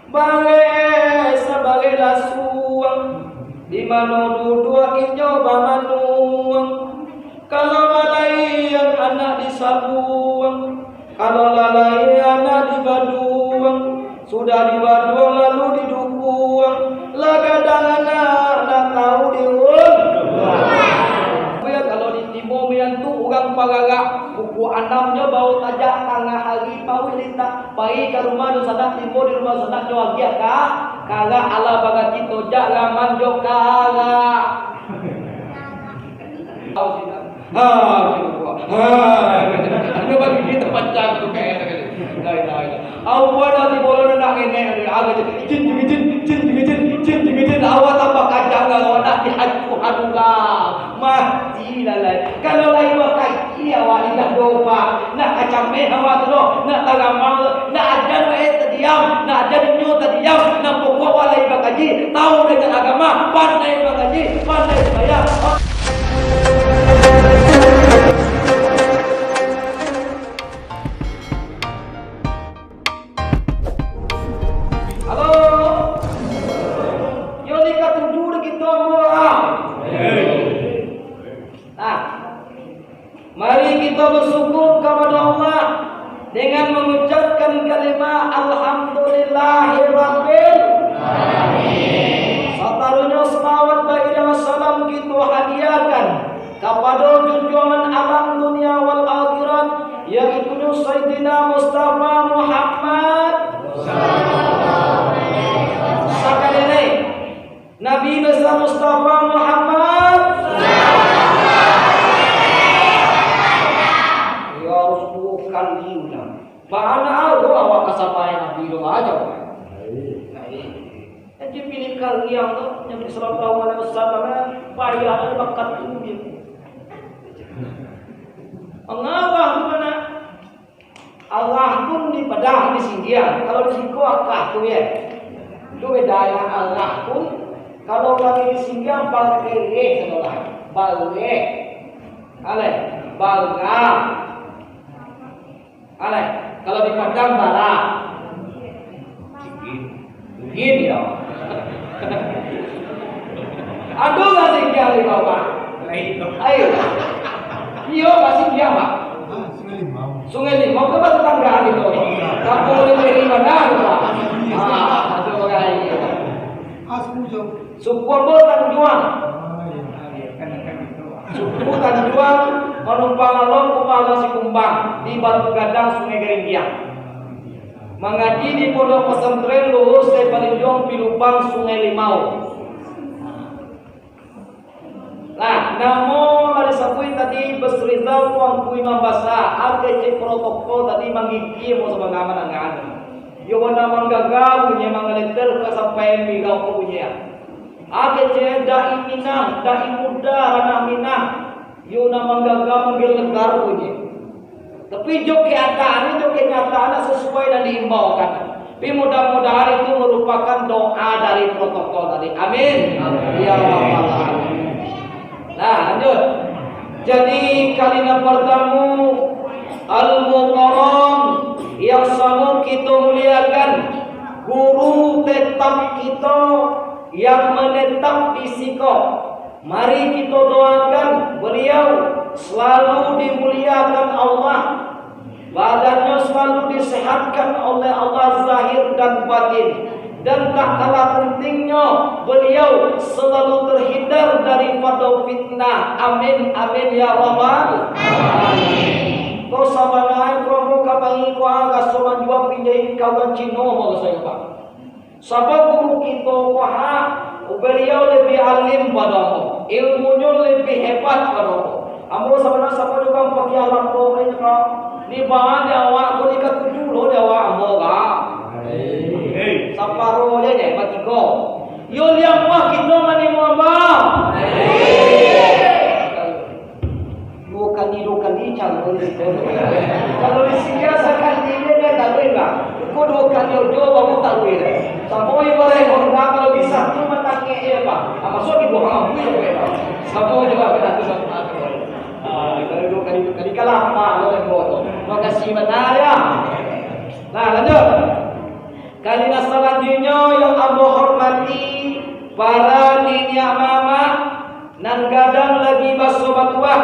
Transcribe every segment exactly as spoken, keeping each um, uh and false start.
Bareh sabareh lasuang, di mano duduak inyo bamanuang. Kalau malaian anak disabuang, kalau lalai anak dibaduang, sudah dibaduang lalu didukuang, lah gadang anak nak tahu diurus. Buya kalau ditimo minantu urang pararak, pukua anam nyo bawo tajak, tangah hari pauih lintak, pai ka rumah dunsanak, timo di rumah dunsanak nyo agiah ka, karak alah bagati tojak raman jo karak. Ha, ha, ado bagi kita macam tu kayak ada kali. La ilaha illallah. Awak nanti bola nak ngenek, ada je. Jin, jin, jin, jin, jin, jin, jin, jin, jin. Awak tambah kacang lah, awak nak dihancur-hancur lah. Mati lah lai. Kalau lai bakaki awak ni dah dopa. Nak kacameh awak tu doh. Nak taramang, nak ajan wae tadiam. Nak ajan inyo tadiam. Nak pokok awak lai bakaji. Tahu dengan agama. Pandai bakaji. Pandai sembahyang. Halo. Yo ni katuju di kito ambo, ah. Nah, mari kito bersyukur kepada Allah dengan mengucapkan kalimat Alhamdulillahirabbil alamin. Sataruhnyo salawat bairingan salam kito hadiahkan kapado junjuangan alam dunia wal akhirat, yaitunyo Sayyidina Mustafa Muhammad. Sakali lai, Nabi Besar Mustafa Muhammad. Yo, harus duo kali ulang. Bana awak kasampai Nabi tu aja. Jadi pilih kalian tu, Nabi sallallahu alaihi wasallam, payah ada bakat tu dia. Mangawah tu mana? Allah pun di Padang, di Singgiang. Kalau di siko Akah tu ya. Itu bedanya Allah pun. Kalau kami di Singgiang, Baleh, saudara. Baleh. Aleh. Baleh. Alai, kalau di Padang bara? Gin, yo. Ado lah Singgiang di bawah. Lain tu. Ayo. Iyo, lah Singgiang, Pak. Ah, Sungai Limau. Sungai Limau ke tetangga gitu. Kampung Limau di mana tu, Pak? Ah, satu orang. Ah, sepuluh jam. Suku ambo Tanjuang. Suku Tanjuang, Manumpang Along, Kumalang Sikumbang, di Batu Gadang, Sungai Garinggiang. Mangaji di Pondok Pesantren Luhur Saipalinjuang Pilupang, Sungai Limau. Nah, namo lah disabuik tadi, Bos Rizal, Tuanku Imam Basa, a kecek protokol tadi manggigil mau sabanangan. Yo, bana manggaga bunyi, mangaleter ka sampai mirau ko bunyi. A kecek dai Minang, dai muda ranah Minang, yo nan manggaga manggelegar bunyi. Tapi jo keadaan, jo kenyataan sasuai nan diimbaukan. Tapi mudah-mudahan itu merupakan doa dari protokol tadi. Amin. Ya Rabbal Alamin. Nah, lanjut. Jadi, kali nan partamo, Al-Mukarram yang samo kito muliakan, guru tetap kito yang menetap di siko. Mari kito doakan beliau selalu dimuliakan Allah. Badannyo selalu disehatkan oleh Allah zahir dan batin, dan tak kalah pentingnyo, beliau selalu terhindar daripada fitnah. Amin, amin, ya Rabbal Alamin. Ko sabananyo ko ambo ka mangikuah raso manjua pinjai kawan Cino, ambo raso, Pak. Sabab guru kito ko ha, baliau labiah alim pado ambo, ilmunyo labiah hebat pado ambo. Ambo sabananyo sapa jo bang pakiah lambo ko, ni baa di awak ko, ni katuju lo di awak ambo ka. Hei. Saparo je deh, batigo. Yo liang mah kito manimo ambo. Hei. Duo kali, duo kali caro ni. Kalau di sini sakali ni dia tak boleh lah. Kau duo kali ojo baru tak boleh lah. Sampai boleh honda kalau bisa tu matangnya ya, Pak. Apa so di bawah abu ya, Pak. Sampai juga kita tu sama. Ah, kalau duo kali, duo kali kalah apa lo yang bawa tu. Makasih benar ya. Nah, lanjut. Kalimat salanjuiknyo yang ambo hormati, para niniak mamak nan gadang lagi baso batuah,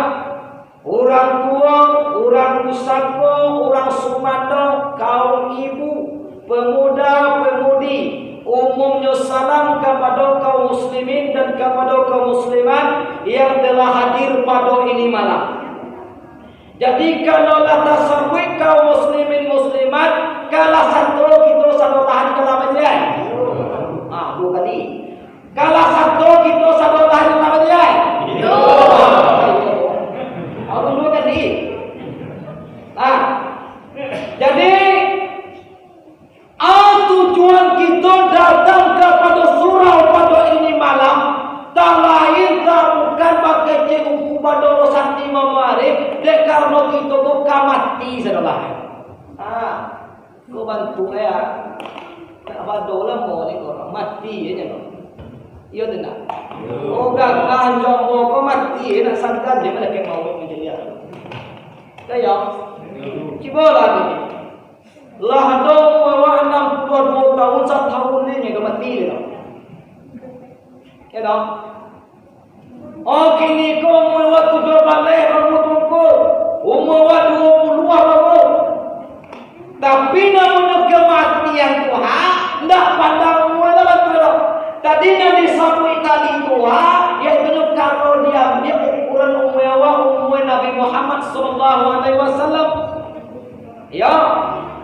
urang tuo, urang pusako, urang sumando, kaum ibu, pemuda, pemudi, umumnyo salam kapado kaum muslimin dan kapado kaum muslimat yang telah hadir pado ini malam. Jadi, kalau lah tasabuik kaum muslimin muslimat, kalah sato kito sado tahan ka dalam aja. Ah, duo kali. Kalah sato kito sado tahan ka dalam aja. Duo kali. Nah, jadi, Ah, tujuan kito datang kapado surau pado ini malam, talain tabukan bakecek ungku bado rosanti mamareh, dek karano kito ko ka mati sadolah. Ah, ko bantuak ya. Tak bado lah mau ni ko, mati aja ko. Iyo tu nak. Oh, gagah jomblo ko mati, nak sangkan je malaikat mauik manjadi. Kayak, cubolah ni. Lah ado umua awak anam puluah duo taun, satahun ni nyo ka mati dah. Ya dah. Oh, kini ko umua awak tujuah baleh baru tu ko. Umua awak duo puluah baru. Tapi namonyo kamatian tu, ha, ndak pandang umua lah batua. Tadi nan disabuik tadi tu, ha, yaitu nyo kalau diambiak ukuran umua awak, umua Nabi Muhammad sallallahu alaihi wasallam. Yo,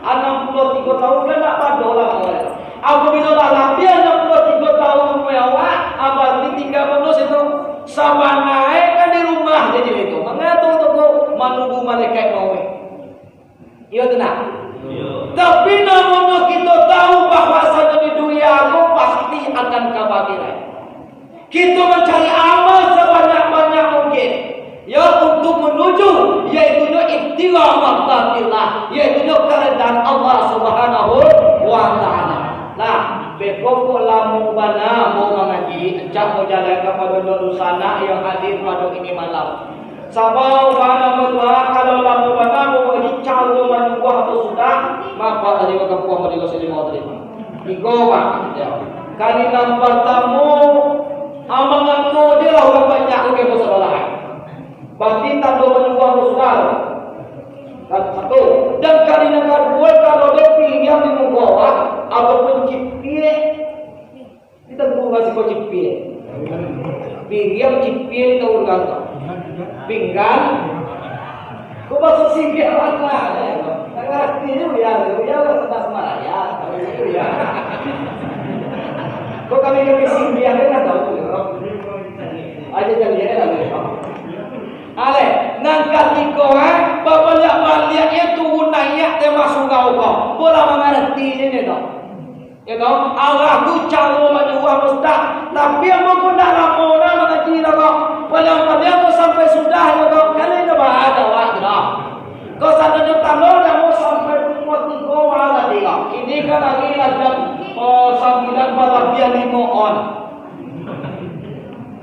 anam puluah tigo taun kan ndak bado lah, kawan. Apabilo lah labiah anam puluah tigo taun umua awak, ah, bararti tingga bonus itu. Sabana e kan di rumah je itu. Manga tu ko manunggu malaikat mauik. Iyo tu nak? Iyo. Tapi namonyo kito tahu bahwasanyo di dunia ko pasti akan ka barakhir. Kito mancari amal sabanyak-banyak mungkin, yo, untuk manuju, yaitunyo ibtigha mardatillah, yaitunyo karidaan Allah Subhanahu wa Ta'ala. Nah, beko kok lamo bana ambo mangaji, rancak ambo jalan kapado dunsanak yang hadir pado ini malam. Sabab bana batua, kalau lamo bana ambo mangaji, caro manyuguah ambo sudah, maaf, tadi bakampuang, tadi basilimo tadi. Iko, Pak. Yo. Kali nan partamo, ah, mangako je lah urang banyak tu ka musala. Bararti tando manyuguah musala. Kan satu. Dan kali nan kaduo, kalau ado piriang di muko awak, ataupun cipiak, kita guru masih kau cipiak. Piriang, cipiak, kita urang tu. Pinggan. Kau masuk singgah mana? Tak ngerti tu ya, ya lah, senang sembarang ya. Kau kami kami singgah dia nggak tahu tu. Aja jadi ya lah. Ale, nan katiko, eh, babaliak-baliaknyo turun naiak teh masuk surau ko. Bolah mangarati je ni tu. Yo toh, alah tu caro manyuguah musdah. Tapi ambo pun dak lamo nah mangaji dah ko. Paliang-paliang tu sampai sudah yo ko. Kali dah ba-, ada awak tu dah. Ko sadonyo tando dah mau sampai pukua tigo malam tadi ko. Kini kan lagi lah jam, oh, sambilan balabiah limo on.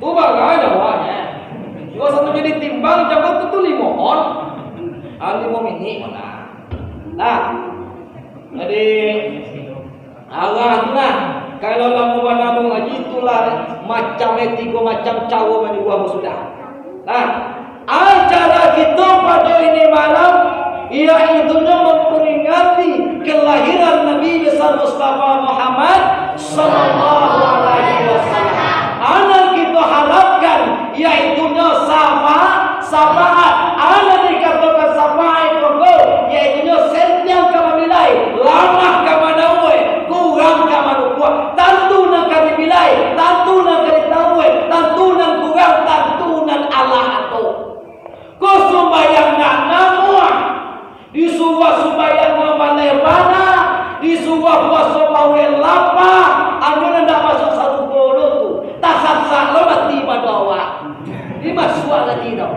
Tu bagai dah awaknyo. Ko sadonyo ditimbang jam tu, tu limo on. Ah, limo minik on lah. Nah. Jadi, Alah tu nah, kalau lamo bana mangaji, itulah macam, eh, tigo macam caro manyuguah musdah. Nah, acara kito pado ini malam, yaitunyo mamperingati kelahiran Nabi Besar Mustafa Muhammad sallallahu alaihi wasallam. Anak kito harapkan, yaitunyo syafa-, syafaat. Anak dikatokan syafaat itu, yaitunyo sentiang ka mamilai, lamah ka manauai, kurang ka manukuak, tantu nan ka dibilai, tantu nan ka ditauai, tantu nan kurang, tantu nan alah ato. Ko sumbayang nan namuah, disuruah sumbayang nan maleh bana, disuruah puaso baulah lapa, anu nan dak masuak sarugo lo tu, tasasak lo mati pado awak. Dimasuak lagi tau.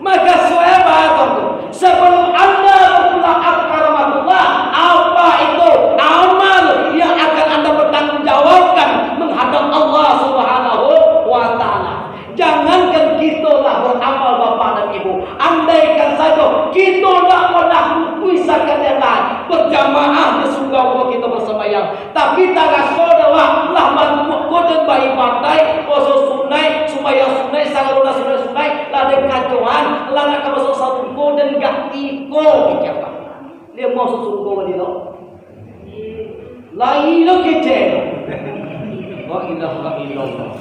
Maka, sahabat, sebelum Anda berpulang, akramakumullah, apa itu amal yang akan Anda pertanggungjawabkan menghadap Allah Subhanahu wa Ta'ala? Jangankan kito lah beramal, bapak dan ibu, andaikan sajo kito ndak pernah rukui sakalian lah, berjamaah Ko kecek apa? Dia mau surugo wali lo. Lai lo kecek. La ilaha illallah.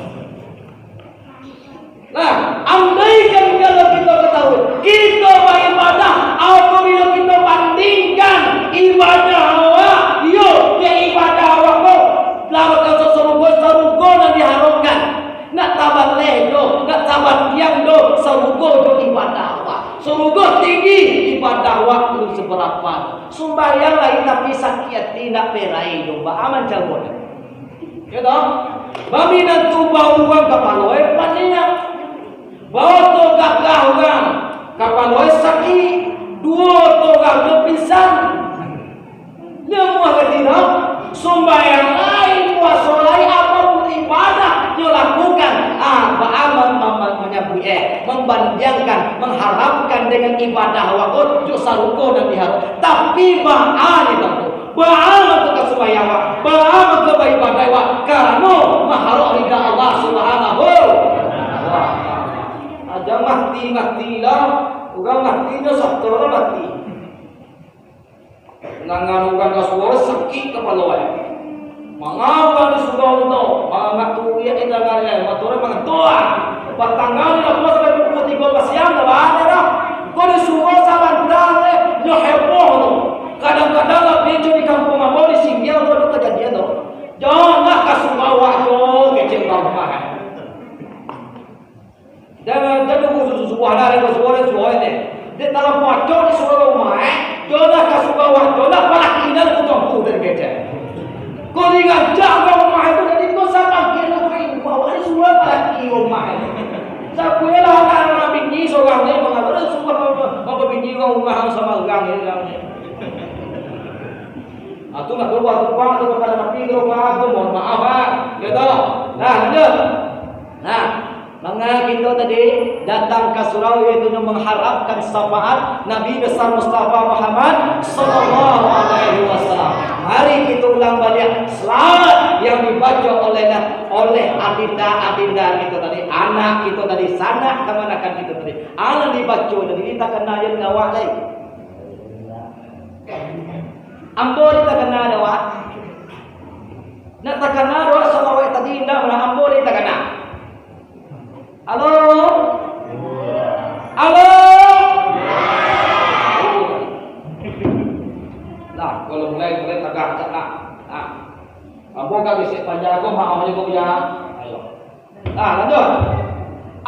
Nah, andaikan kalau kita ketahui, kita beribadah, apabila kita bandingkan ibadah awak, yo, dengan ibadah awak ko, lah bakal sarugo, sarugo nan diharapkan. Nak tabaleh doh, nak tabandiang doh, sarugo jo ibadah awak. Sarugo tinggi, ibadah awak alun sabarapa. Sumbayang lai tapi sakik ati, nak berai doh, baa mancaro nyo. Yo toh? Baminantu bauruang kapalo, eh, paniang. Baoto gagah urang kapalo, eh, sakik. Duo oto urang nyo pingsan. Namuah ka tidak, sumbayang lai, puaso lai, apapun ibadah nyo lakukan, ah, baa ma-, ma-, ma-, manyabuik, eh, mambandiangkan, mangharapkan dengan ibadah awak jo sarugo nan diharap. Tapi baa ni tantu, baa mangko ka sumbayang awak, baa mangko baibadah awak, karano maharap rida Allah Subhanahu wa Ta'ala. Aja mati-mati lah, urang mati nyo sato lah mati. Nan nganukan ka suaro sakik kapalo ai. Mangawal di surau tu, mangamak turiak di tangan ai, motor mangantuak. Patanggal ni lah puas sampai pukul tigo basiang, dah bana dah. Kau di surau sabanta, eh, nyo heboh tu. Kadang-kadang lah pintu di kampung ambo di Singgiang tu ado kajadian tu. Janlah ka surau awak tu, kecek rumah ai. Jangan, jangan subuah-subuah dah, dah subuah, dah subuah ni. Dia dalam pocong di surau rumah, eh. Jodoh ka surau, jodoh palaki dah kutuangku dari kecek. Kau tinggal jaga rumah itu, jadi kau sama kira kau ibu, awak ni surau palaki rumah ini. Sabuilah anak-anak bini seorang ni, mangalo subuah, bapa bini urang rumah sama urang ni, urang ni. Ah, tu nak berubah, berubah tu kepada Nabi, berubah tu, mohon maaf, ah. Gitu. Nah, lanjut. Nah, manga kito tadi datang ka surau, yaitu mangharapkan syafaat Nabi Besar Mustafa Muhammad sallallahu alaihi wasallam. Mari kito ulang baliak salawat yang dibaco oleh, oleh adinda-adinda kito tadi, anak kito tadi, sanak kamanakan kito tadi. Anak dibaco tadi, ini takana jo awak lai. Ambo ni takana dek awak. Nak takana dek awak salawat tadi, indak, ambo ni takana. Halo? Halo? Nah, kalau mulai, mulai tagak, tagak. Nah. Ambo ka bisik panjang ko, maaf aja ko, ya. Ayo. Nah, lanjut.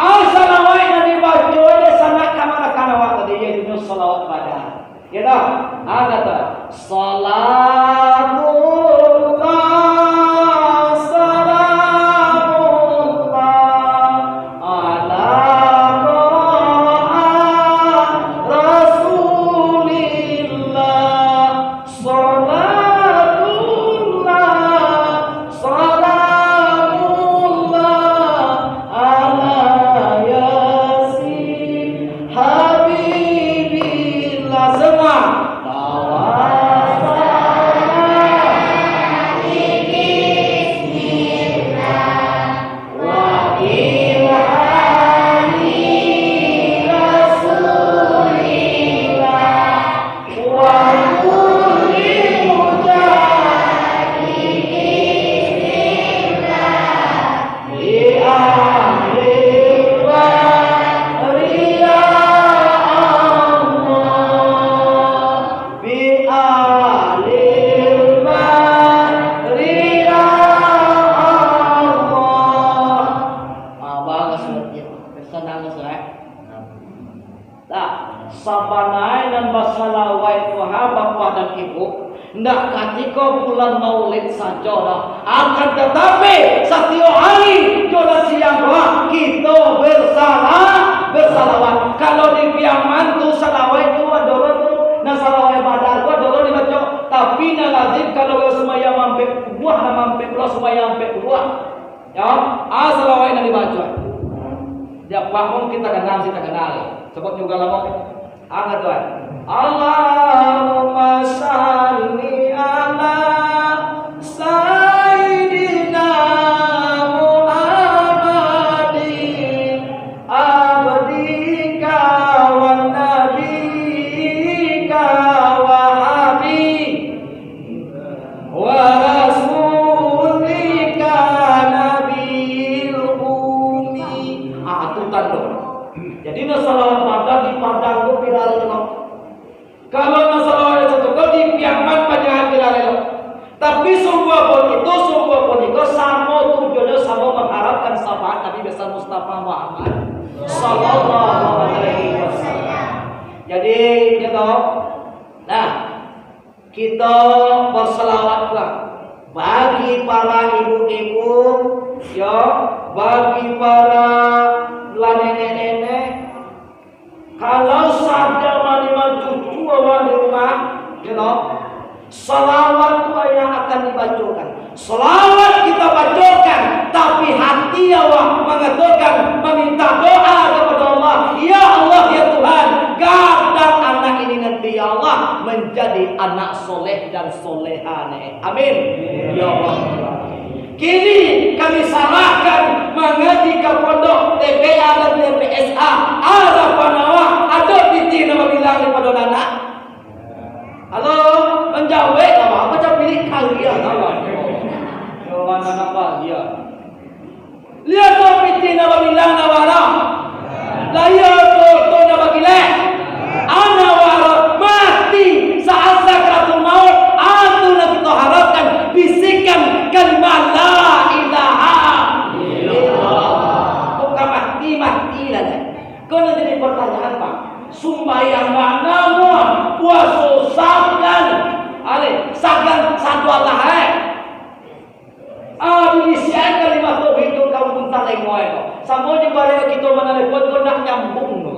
Asalawaik nan dibaco dek sanak kamanakan awak tadi, yaitu salawat pada. Ya dah? Ada tak? Salatullah, salamullah, ala Taha Rasulillah. Salatullah, salamullah, ala Yasin Habibillah. Semua. Tawassalna bismillah. Wa ilhami Rasulillah, wa kulli mujahidin fillah, bi ahli rida Allah, bi ahli rida Allah. Ah, bagus, Ustaz. Sanang, Ustaz. Nah, sabananyo nan basalawat tu, ha, bapak dan ibu, ndak katiko bulan Maulid sajo doh. Akan tatapi, satiok hari, jo nan siang tu, ha, kito bersala-, bersalawat. Kalau di Piaman tu, salawat tu, ado tu, nan salawat badar tu, ado dibaco. Tapi nan lazim, kalau sumbayang ampek puluah, nan ampek puluah, sumbayang ampek puluah. Yo, ah, salawat nan dibaco. Di apak mungkin takana, mesti takana. Sabab nyo urang lamo. Angkat tuan. Allahumma shalli ala Sayyidina Muhammadin, abdika wa nabiyyika. Kalau masalah ayat satu, kalau di Piaman banyak bilang elok. Tapi sungguahpun itu, sungguahpun itu samo tujuannyo, samo mangharapkan syafaat Nabi Besar Mustafa Muhammad sallallahu alaihi wasallam. Jadi, gitu. Nah, kita berselawat pula bagi para ibu-ibu, ya, bagi para lah nenek-nenek, kalau sadang manimang cucu awak di rumah, you know, salawat tu yang akan dibacokan. Salawat kita bacokan, tapi hati awak mangatokan, maminta doa kepada Allah, "Ya Allah, ya Tuhan, gadang anak ini nanti, ya Allah, manjadi anak soleh dan soleha ne." Amin. Ya Allah. Kini kami sarahkan mangaji ka pondok T P A dan T P S A. Arapan awak, ado pitih nan babilang daripado anak? Halo, manjawek lah, Bang. Macam bilik kalian, Bang. Yo, anak-anak bahagia. Lihat tu pitih nan babilang nan wara. Lah iyo tu, tu nan bagilek. Anak wara mati saat sakaratul maut. Atu nan kita harapkan, bisikan kalimah la ilaha illallah. Kok ka mati, mati lah dah. Kau nan jadi pertanyaan, Pak. Sumbayang bana muah, puaso sagan. Ale, sagan satu Allah, eh. Ah, dibisiakan kalimah tauhid tu ka ujung talingo, eh. Samo jo barek kito manalepon ko ndak nyambung tu.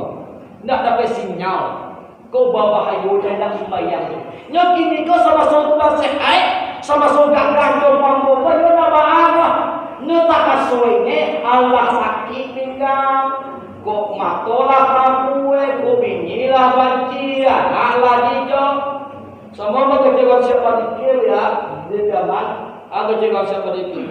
Ndak dapek sinyal. Ko babahayo dek nan sumbayang tu. Nyo kini ko samaso tuan sehat, samaso gagah jo mambo, ko nyo ndak baa. Nyo takaso ingek, alah sakik pinggang. Kok mato lah kabue, kok bini lah banci, anak lah jijok. Samo bakecek siapa dikir ya, di zaman, ah, kecek siapa dikir.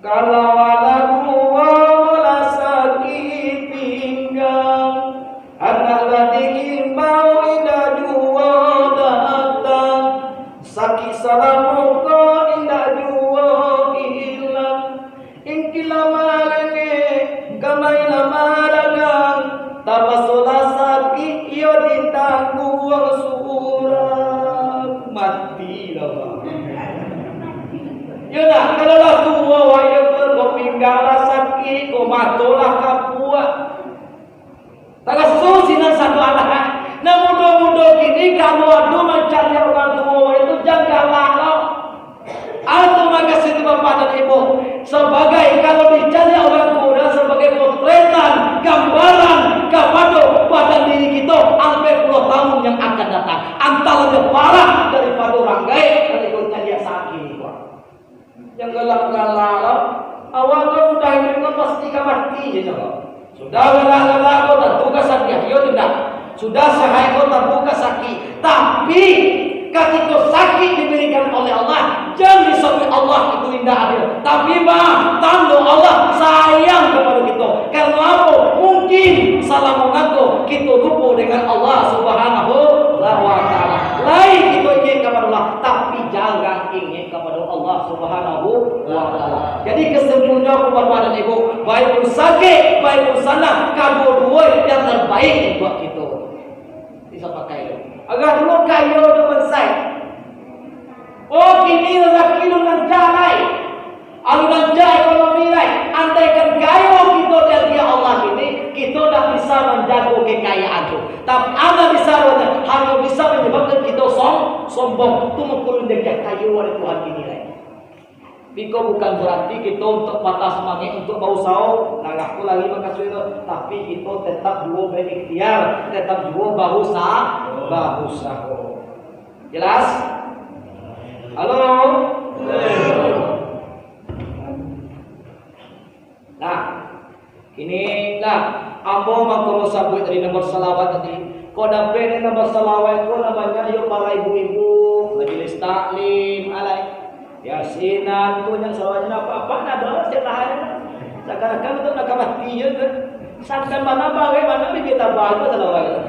Kalau anak dua lah sakik pinggang, anak lah diimbau indak juo datang, sakik salamuko indak juo ilang. Ingkilah marengek, kamailah maragang, tapasolah sakik iyo ditangguang surang. Mati lah, Bang. Yo dah, kalau lah tuo, wak, yo tu, ko pinggang lah sakik, ko mato lah kapuak. Talaso sinan satu anak. Nah, mudo-mudo kini, kalau ado mancaliak urang tuo itu, jan galak lo. Atu makasih tu, Bapak dan Ibu. Sabagai, kalau dicaliak urang tuo, dan sabagai potretan, gambaran kapado badan diri kito, ampek puluah tahun yang akan datang. Antah labiah parah daripado urang gaek, kalau dicaliak sakik, Pak. Jan galak-galak lo. Awak tu sudah iduik ko pasti ka mati je, coba. Sudah galak-galak ko tantu ka sadiah, iyo tu ndak? Sudah sehat ko tantu ka sakik. Tapi, katiko sakik diberikan oleh Allah, jan disabuik Allah itu indak adil. Tapi, bah, tando Allah sayang kapado kito. Karano apo? Mungkin salamo nangko kito lupo dengan Allah Subhanahu wa Ta'ala. Lai kito ingek kapado Allah, tapi jarang ingek kapado Allah Subhanahu wa Ta'ala. Jadi, kesimpulannya, Bapak dan Ibu, baik pun sakik, baik pun sanang, kaduo-duo yang terbaik buat kito. Bisa pakai tu. Agak dulu kayo tu bonsai. Oh, kini rezeki lu lancar lai. Alun lancar ekonomi lai. Andaikan kayo kito dari Allah ini, kito ndak bisa manjago kekayaan tu. Tapi Allah bisa, hanyo bisa manyababkan kito som-, sombong. Tu mangko ulun jadi kayo oleh Tuhan kini lai. Biko bukan berarti kito untuak patah sumangek untuak bausaho, nangah ko lari bakasuik tu. Tapi kito tetap juo berikhtiar, tetap juo bausa-, bausaho. Jelas? Halo? Nah, kini lah, ambo mangko sabuik tadi nomor salawat tadi. Kok dapek ni nomor salawat ko namonyo yo para ibu-ibu, majelis taklim, alai. Yasinan tu nyo salawat nyo apa-apa, nah, doa setiap hari. Seakan-akan tu nak mati je tu. Santan mana, barek mana, bibia tabah tu salawat.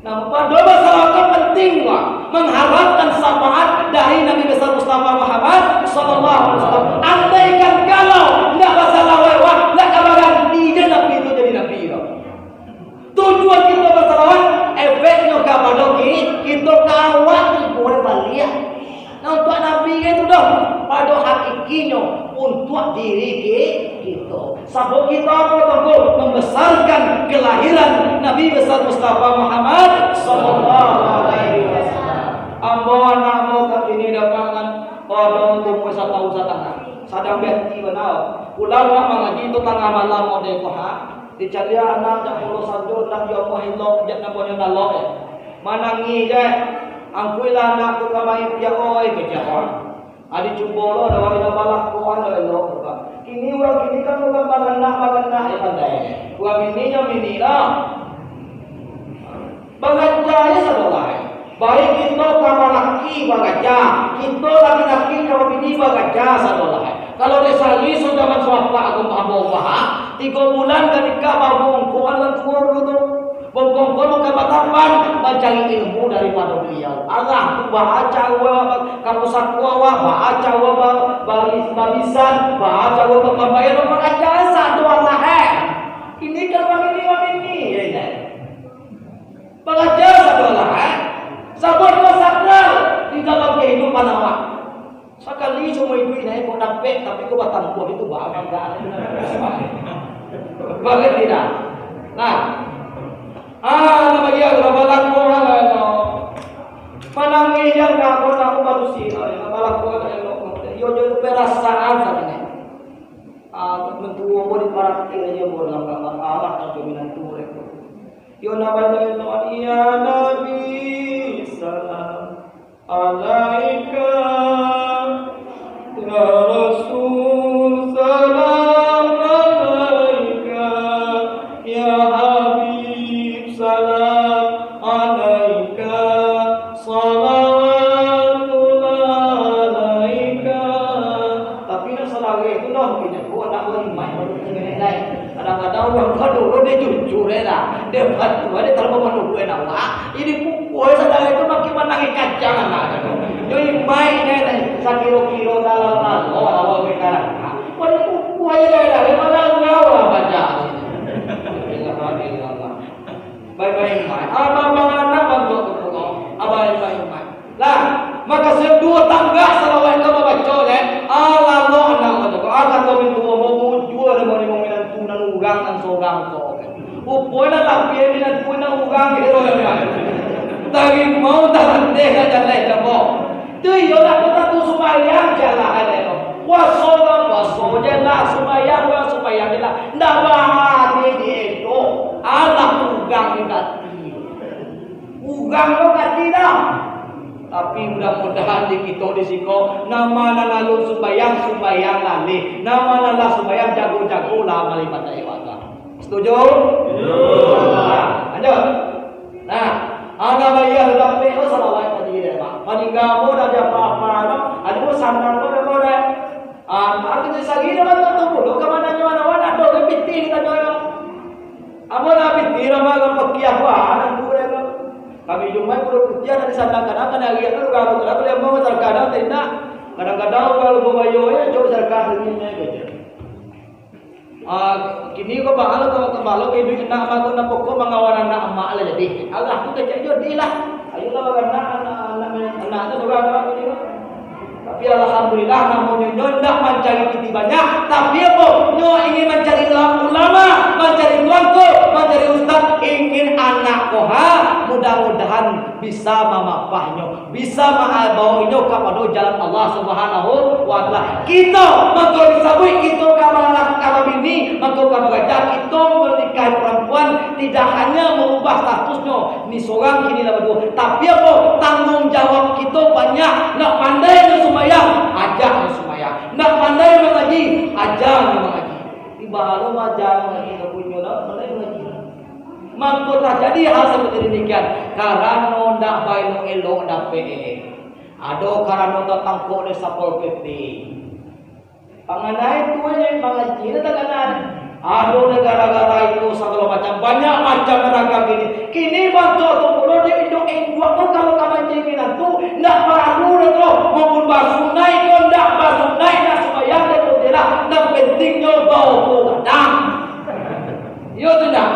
Nah, pado masalah ko penting, Pak, mangharapkan syafaat dari Nabi Besar Mustafa Muhammad sallallahu alaihi wasallam. Andaikan kalau ndak basalawat, wah, ndak ka baganti je Nabi tu jadi Nabi, Pak. Tujuan kito basalawat, Sabab kita apo, Tuangku? Mambasarkan kalahiran Nabi Besar Mustafa Muhammad sallallahu alaihi wasallam. Ambo anak ambo ka kini datangan, ado umua satahun satangah. Sadang bati bana. Pulang awak mangaji tu tangah malam model ko, ha. Dicaliak anak jak pulo sajo, ndak diomoh elok, jak namonyo nalok, eh. Manangih je. Angkuilah anak tu ka main piak, oi, kecek awak. Adi cubo lo, ado urang nan balakuan lo elok tu, Pak. Kini urang kini kan bukan banganak-banganak, eh, pandai. Urang mini nyo mini lah. Baraja je sadolah, eh. Baik kito ka balaki baraja, kito laki-laki ka babini baraja sadolah, eh. Kalau dek sari so jaman sahabat agung ambo upaha, tigo bulan ka nikah babu ungkuan urang tuo dulu tu. Bongkong-bongkong ka batapan, mancari ilmu daripado baliau. Alah tu, baa caro ka pusako awak, baa caro ba-, bari-, barisan, baa caro bapambayar, baraja sado alah, eh. Ini kan mamini-mamini, ya, ya. Baraja sado alah, eh. Sabab itu sakral di dalam kahidupan awak. Sakali saumua iduik nyo kok dapek, tapi kok batampuah itu baa mangga. Bagai tidak? Nah. Ah, nama dia, lah balaku, lah, lah. Manangih yang nak, kok nak ubat usi, lah, lah balaku, lah, lah. Yo, yo, perasaan sajo. Ah, mentua ambo diparatian aja, ambo dalam kamar, alah, tak cerminan tu, mereka. Yo, nama dia, ya Nabi, salam. Alaika, ya Rasul, salam alaika, ya Habib, salam alaika, salawatullah alaika. Tapi nak salah tu dah, mungkin aku nak beriman, baru kita lain. Kadang-kadang urang ka dulu dia jujur, eh, lah. Dia bantu, dia talalu manuduah awak. Ini pukul saudara itu makin manangih kacang anak tu. Yo imai, eh, sakiro-kiro dalam Allah, Allah berkarat. Pada pukul aja dah, dia malah ngawal baca. Baik-baik imai. Abang-abang anak bantu tu, abang-abang imai. Lah, maka saduo tanggak salawat ka babaco, eh. Alah, lo anak kato, ah, kato mintuo, mujua dek mari minantu nan urang nan sorang ko. Rupo nan lapeh minantu nan urang, gitu, kan. Tarimau taranteh ka jaleh dek ambo. Tu iyo lah, kota tu sumbayang je lah, kan, eh. Puaso lah, puaso je lah, sumbayang lah, sumbayang je lah. Ndak bahari di edo, anak urang di hati. Urang lo ngarti dah. Tapi mudah-mudahan di kito di siko, nama nan alun sumbayang, sumbayang laleh. Nama nan lah sumbayang, jago-jago lah amal ibadah ibadah. Setuju? Setuju. Nah, lanjut. Nah, anak bayar dapek lo salawat tadi deh, Pak. Paningga mo dah diapa-apa lo. Ado sanang lo dah mo deh. Ah, aku jadi sagi dah bantu tu. Lo ka mano nyo, mano, ado ke pitih ditanyo lo. Ambo lah pitih lah, mah, ka pakiah, wah, anak tu, dah, kan. Kami Jumaik kudo putiah dari sana, kadang kan hari itu, kalau, kalau, kalau, mau, kadang-kadang tidak. Kadang-kadang kalau bawa yo, ya, jauh, sadakah, ini, ini, gitu. Ah, kini ko, bang, kalau, kalau, kalau, kalau, kayak duit nak, mah, ko, nak pokok, mangawan anak amak lah, jadi. Allah tu kecek yo, di lah. Ayolah, anak, anak, anak, anak tu, surang, anak tu, Tapi alhamdulillah, namonyo nyo ndak mancari pitih banyak, tapi apo? Nyo ingin mancari ula-, ulama, mancari tuanku, mancari ustaz, ingin anak ko, ha, mudah-mudahan bisa mamapahnyo, bisa ma-, bawa inyo kapado jalan Allah Subhanahu wa Ta'ala. Kito, mangko disabuik kito ka ma-, ka babini, mangko ka baraja, kito manikahi parampuan, tidak hanya maubah statusnyo, ni sorang, kini lah baduo. Tapi apo? Tangguang jawab kito banyak. Nak pandai nyo sumbayang, ajak nyo sumbayang. Nak pandai mangaji, aja nyo mangaji. Di baa lo aja mangaji, ndak punyo nak pandai mangaji. Mangko tajadi hal saperti demikian, karano ndak baelok-elok dapek. Ado karano tatangkok dek Satpol P P. Panganai tu je mangaji, dah takanai. Ado dek gara-gara itu sagalo macam, banyak macam ragam kini. Kini bantuak tu pulo dek induak-induak tu, kalau ka mancari minantu, ndak paralu doh tu, maupun basunai ko ndak basunai, ndak sumbayang, ndak tu je lah. Nan penting nyo baopo gadang. Iyo tu ndak?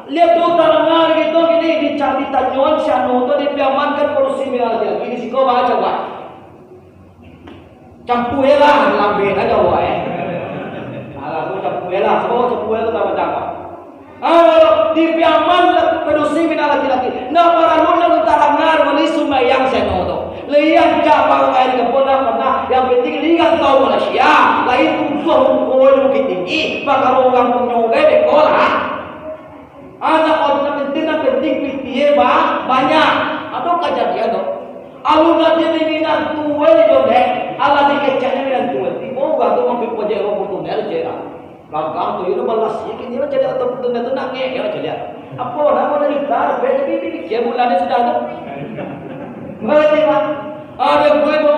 Lihat tu, tadanga gitu kini, dicari tanyoan si anu tu, dipiamankan polisi Medan Aya. Kini siko baco, Pak. Campualah, lambek aja, wai. Yalah, sabab sapuai tu tak macam apa. Ah, di piaman lah padusi bina laki-laki. Ndak paralu nak tarang malisu mayang seno tu. Lian cabang air ke pernah, pernah. Yang penting lian tahu Malaysia. Lain tubuh hukum Bukittinggi. Bakal orang punyo gai beko lah. Anak orang penting, yang penting pitie ba-, banyak. Ado kajadian tu. Alun ado di minantu we jo dek. Alah dikeceknyo minantu we. Tibo urang tu mampir pojek rumah tu, ndak ado cek lah. Gagah tu, yo balas, yo kini lah jadi atau betul tu nak ngek, yo jadi. Apo namo dari tar, be, tapi pikia bulan ni sudah tu. Berarti, Pak, ada gue tu,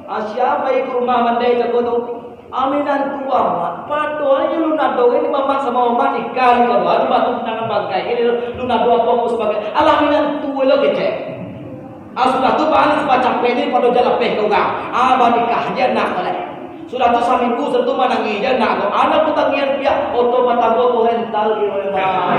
ah, siapa ikut rumah mandai jago tu? Aminan tua, Mak. Padohal yo Lunado ni mamak sama Mak nikah ni, kalau ado batu tangan bangkai ni, Lunado apa pun sebagai. Alah, aminan tua lo kecek. Ah, sudah tu, bang, sampai capek ni, pado jalapeh ka urang. Ah, banikah je anak ko lai. Sudah tu, saminggu, sudah tu, manangih je anak ko. Anak ko tangian piak, oto batanggo tu rental di rumah.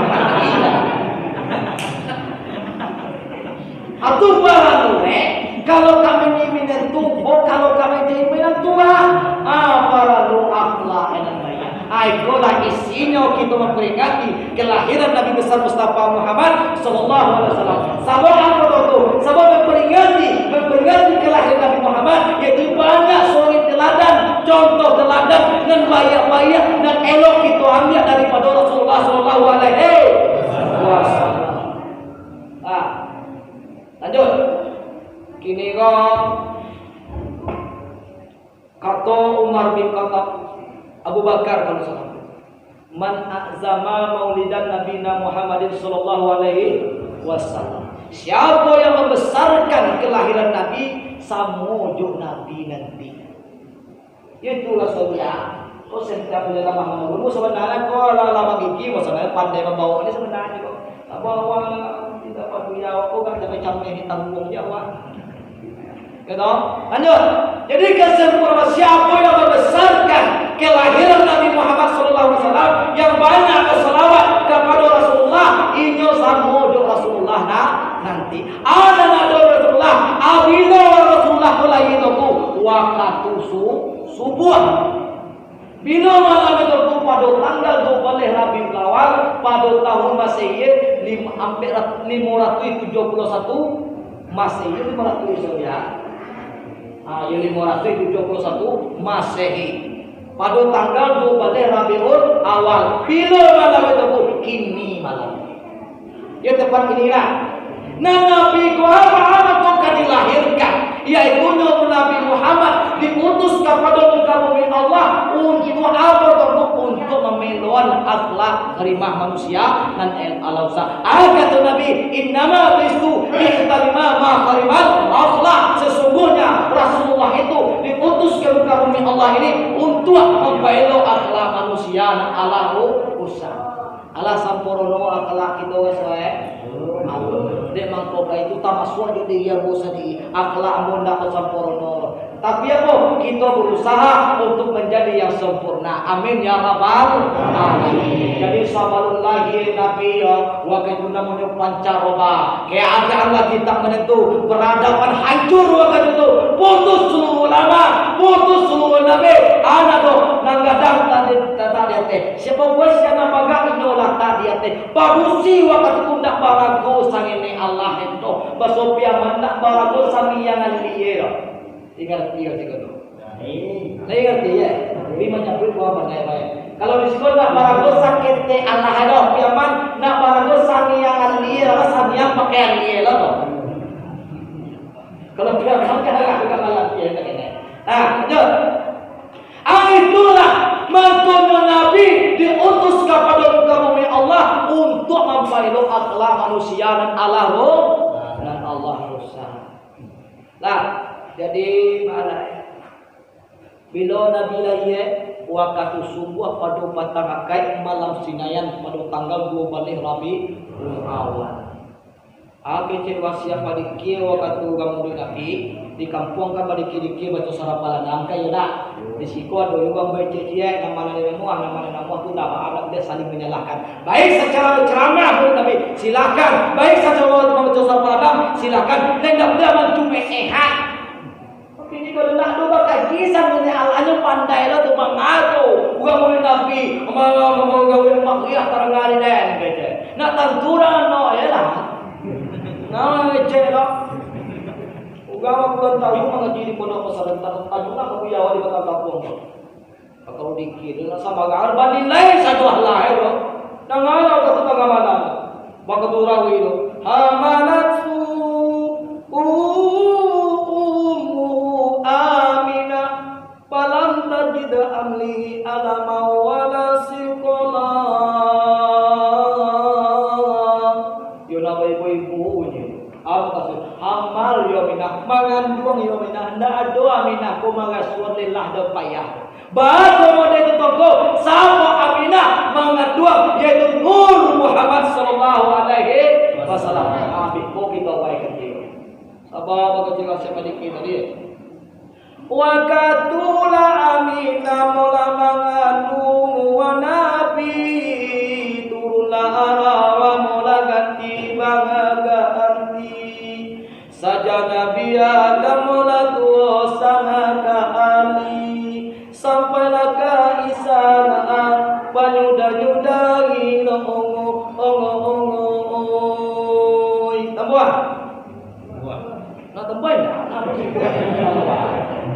Atu barang tu, eh, kalau kami ni minantu, oh, kalau kami jadi minantu, ah, ah, barang tu akhlak yang baik. Ah, ikolah isinyo kito mamperingati kelahiran Nabi Besar Mustafa Muhammad sallallahu alaihi wasallam. Sabab apo tu? Sabab memperingati, memperingati kelahiran Nabi Muhammad, yaitu banyak suri teladan, contoh teladan nan baiak-baiak, nan elok kito ambiak daripado Rasulullah sallallahu alaihi wasallam. Ah, lanjut. Kini ko Kato Umar bin Khattab, Abu Bakar kalau salah, "Man a'zama maulidan Nabina Muhammadin sallallahu alaihi wasallam." Siapo yang mambesarkan kelahiran Nabi, samo jo Nabi nanti. Itulah saudara. Kok setiap bulan lama dulu sebenarnya kok lama-lama gigi, masalahnya pandai mambawa ni sebenarnya kok. Apa awak tidak padu ya, kok gak sampai camai ni tanggung jawab. Gitu. Lanjut. Jadi, kesempurnaan siapa yang membesarkan kelahiran Nabi Muhammad sallallahu alaihi wasallam, yang banyak bersalawat kepada Rasulullah, inyo samo jo Rasulullah na-, nanti. Anak ado Rasulullah, abilo Rasulullah ko lahia tu, wakatu su-, subuah. Bilo malam itu tu, pado tanggal duo baleh Rabiul Awal, pado tahun Masehi, lim-, ampek rat-, limo ratuih tujuah puluah satu Masehi, limo ratuih Hijriah. Ah, iyo, limo ratuih tujuah puluah satu Masehi. Pado tanggal duo baleh Rabiul Awal. Bilo malam itu tu? Kini malam. Yo, tepat inilah. Nah, Nabi ko apo tu ka dilahirkan, yaitu Nabi Muhammad diutus kapado muka bumi Allah untuk apo tu? Untuk mameloan akhlak karimah manusia nan el-, alausa. Kata Nabi, "Innama bu'itsu liutammima makarimal akhlak." Sesungguhnya Rasulullah itu diutus ke muka bumi Allah ini untuk mampaelo akhlak manusia nan alau rusak. Alah sampurno akhlak kito, guys, eh? Dek mangko ka itu tamasuak jo diri ambo sandiri. Akhlak ambo ndak sampurno. Tapi apo? Kito berusaha untuk menjadi yang sempurna. Amin ya rabbal alamin. Jadi sabalun lahia Nabi, yo, wakatu namonyo pancaroba. Keadaan lagi tak menentu, peradaban hancur wakatu tu. Putus seluruh ulama, putus seluruh nabi. Anak tu, nan gadang tak di, tak di ateh. Siapo buah siang nan bagak inyo latak di ateh. Padusi wakatu tu ndak barago sangenek alah ento. Basopiaman ndak barago samiang alie doh. Ingat iyo tigo tu. Nah, ingat iyo. Tapi manyabuik buah pandai bae. Kalau di siko ndak barago saketek alah doh, piaman ndak barago samiang alie, alah samiang pakai alie lah tu. Kalau piaman kan alah bukan alah alie tak kena. Nah, lanjut. Ah, itulah, makonyo Nabi diutus kapado muka bumi Allah untuk mampaelo akhlak manusia nan alah ru-, nan alah rusak. Lah, jadi, malah, bilo Nabi lahia, wakatu subuah pado patang akaik malam Sinayan pado tanggal duo baleh Rabiul Awal. Ah, kecek wasiat padikia wakatu urang mudo Nabi, di kampuang kan padikia-dikia baco surah Al-Baqarah, angkai yo ndak? Di siko ado urang bacek ciek, nan ma nan namuah, nan ma nan namuah tu ndak ba-, ndak buliah saling manyalahkan. Baik sacaro ceramah mudo Nabi, silakan. Baik sacaro baco surah Al-Baqarah, silakan. Nan ndak buliah mancumek sehat. Tapi jikok ndak ado bakaji sangenek alah nyo Pandai lo tu mangato, urang ulun Nabi, ma-, ma-, ma-, manggawi meriah tarang ari den, kecek. Nak tantu dah, no, iyolah. Nah, ngecek lo. Urang urang tahu mangaji di pondok pesantren, tantu lah kamu di awal di batang kampung tu. Kalau dikira nak sambarang, banilai sajo lah, yo. Nah, ngalo ka tukang amalan. Bak tu rawi tu. Hamalathu ummuhu Aminah. Falam tajid amlihi alaman wala siqama. Yo, nak ibu-ibu nyo. Apo maksud? Hamal yo Aminah, manganduang yo Aminah. Ndak ado Aminah ko marasuan lelah dan payah. Baso model tu toko, samo Aminah manganduang, yaitu Nur Muhammad sallallahu alaihi wasallam. Ambo ko kito baik kecil. Sabar, bakecil siapa dikit tadi? Wakatu lah Aminah molah mangandung, wa Nabi turunlah arwah molah ganti bangaganti. Sajak Nabi Adam molah tuo sangaka ali, sampailah ka Isa nan banyudah-nyudah ilo ongo, ongo, ongo, oi. Tambuah. Nak tambai ndak?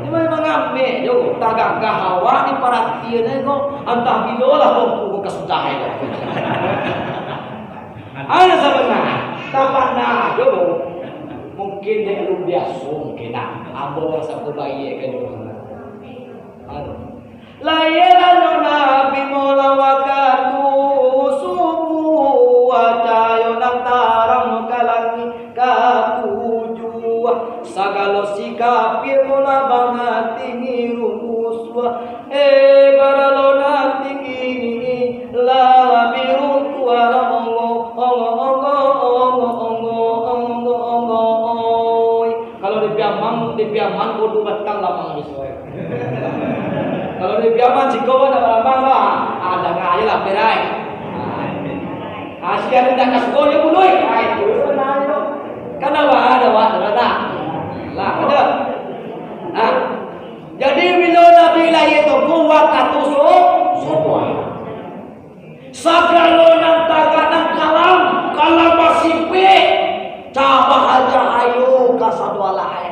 Ini memang ameh jo, tagagah awak ni paratian ai ko, antah bilo lah ko, ko kasudah ai ko. Alah sabana, tapana jo. Mungkin dek lu biaso, mungkin nah. Ambo rasa ko baiak kan jo. Aduh. Lahianyo Nabi molah wakatu subuah, cahayo nan tarang ka langik katujuah. Sagalo si kapia molah bangatingi rumusuah. Eh, baralo nan tinggi ni lah biru tuah, ongo, ongo, ongo, oi. Kalau di Piaman, di Piaman kudu batang lamang di suai. Kalau di Piaman siko ada lamang lah. Ah, danga aja lah, berai. Ah, sian indak ka suko, yo bului. Ah, itu, nah, itu. Kan ada, ada, ada, ada. Lah, ada. Nah, jadi, bilo Nabi lahia tu, wakatu su-, subuah. Sagalo nan tagak nan kalam, kalam basipik, cabah cahayo ka sadolah.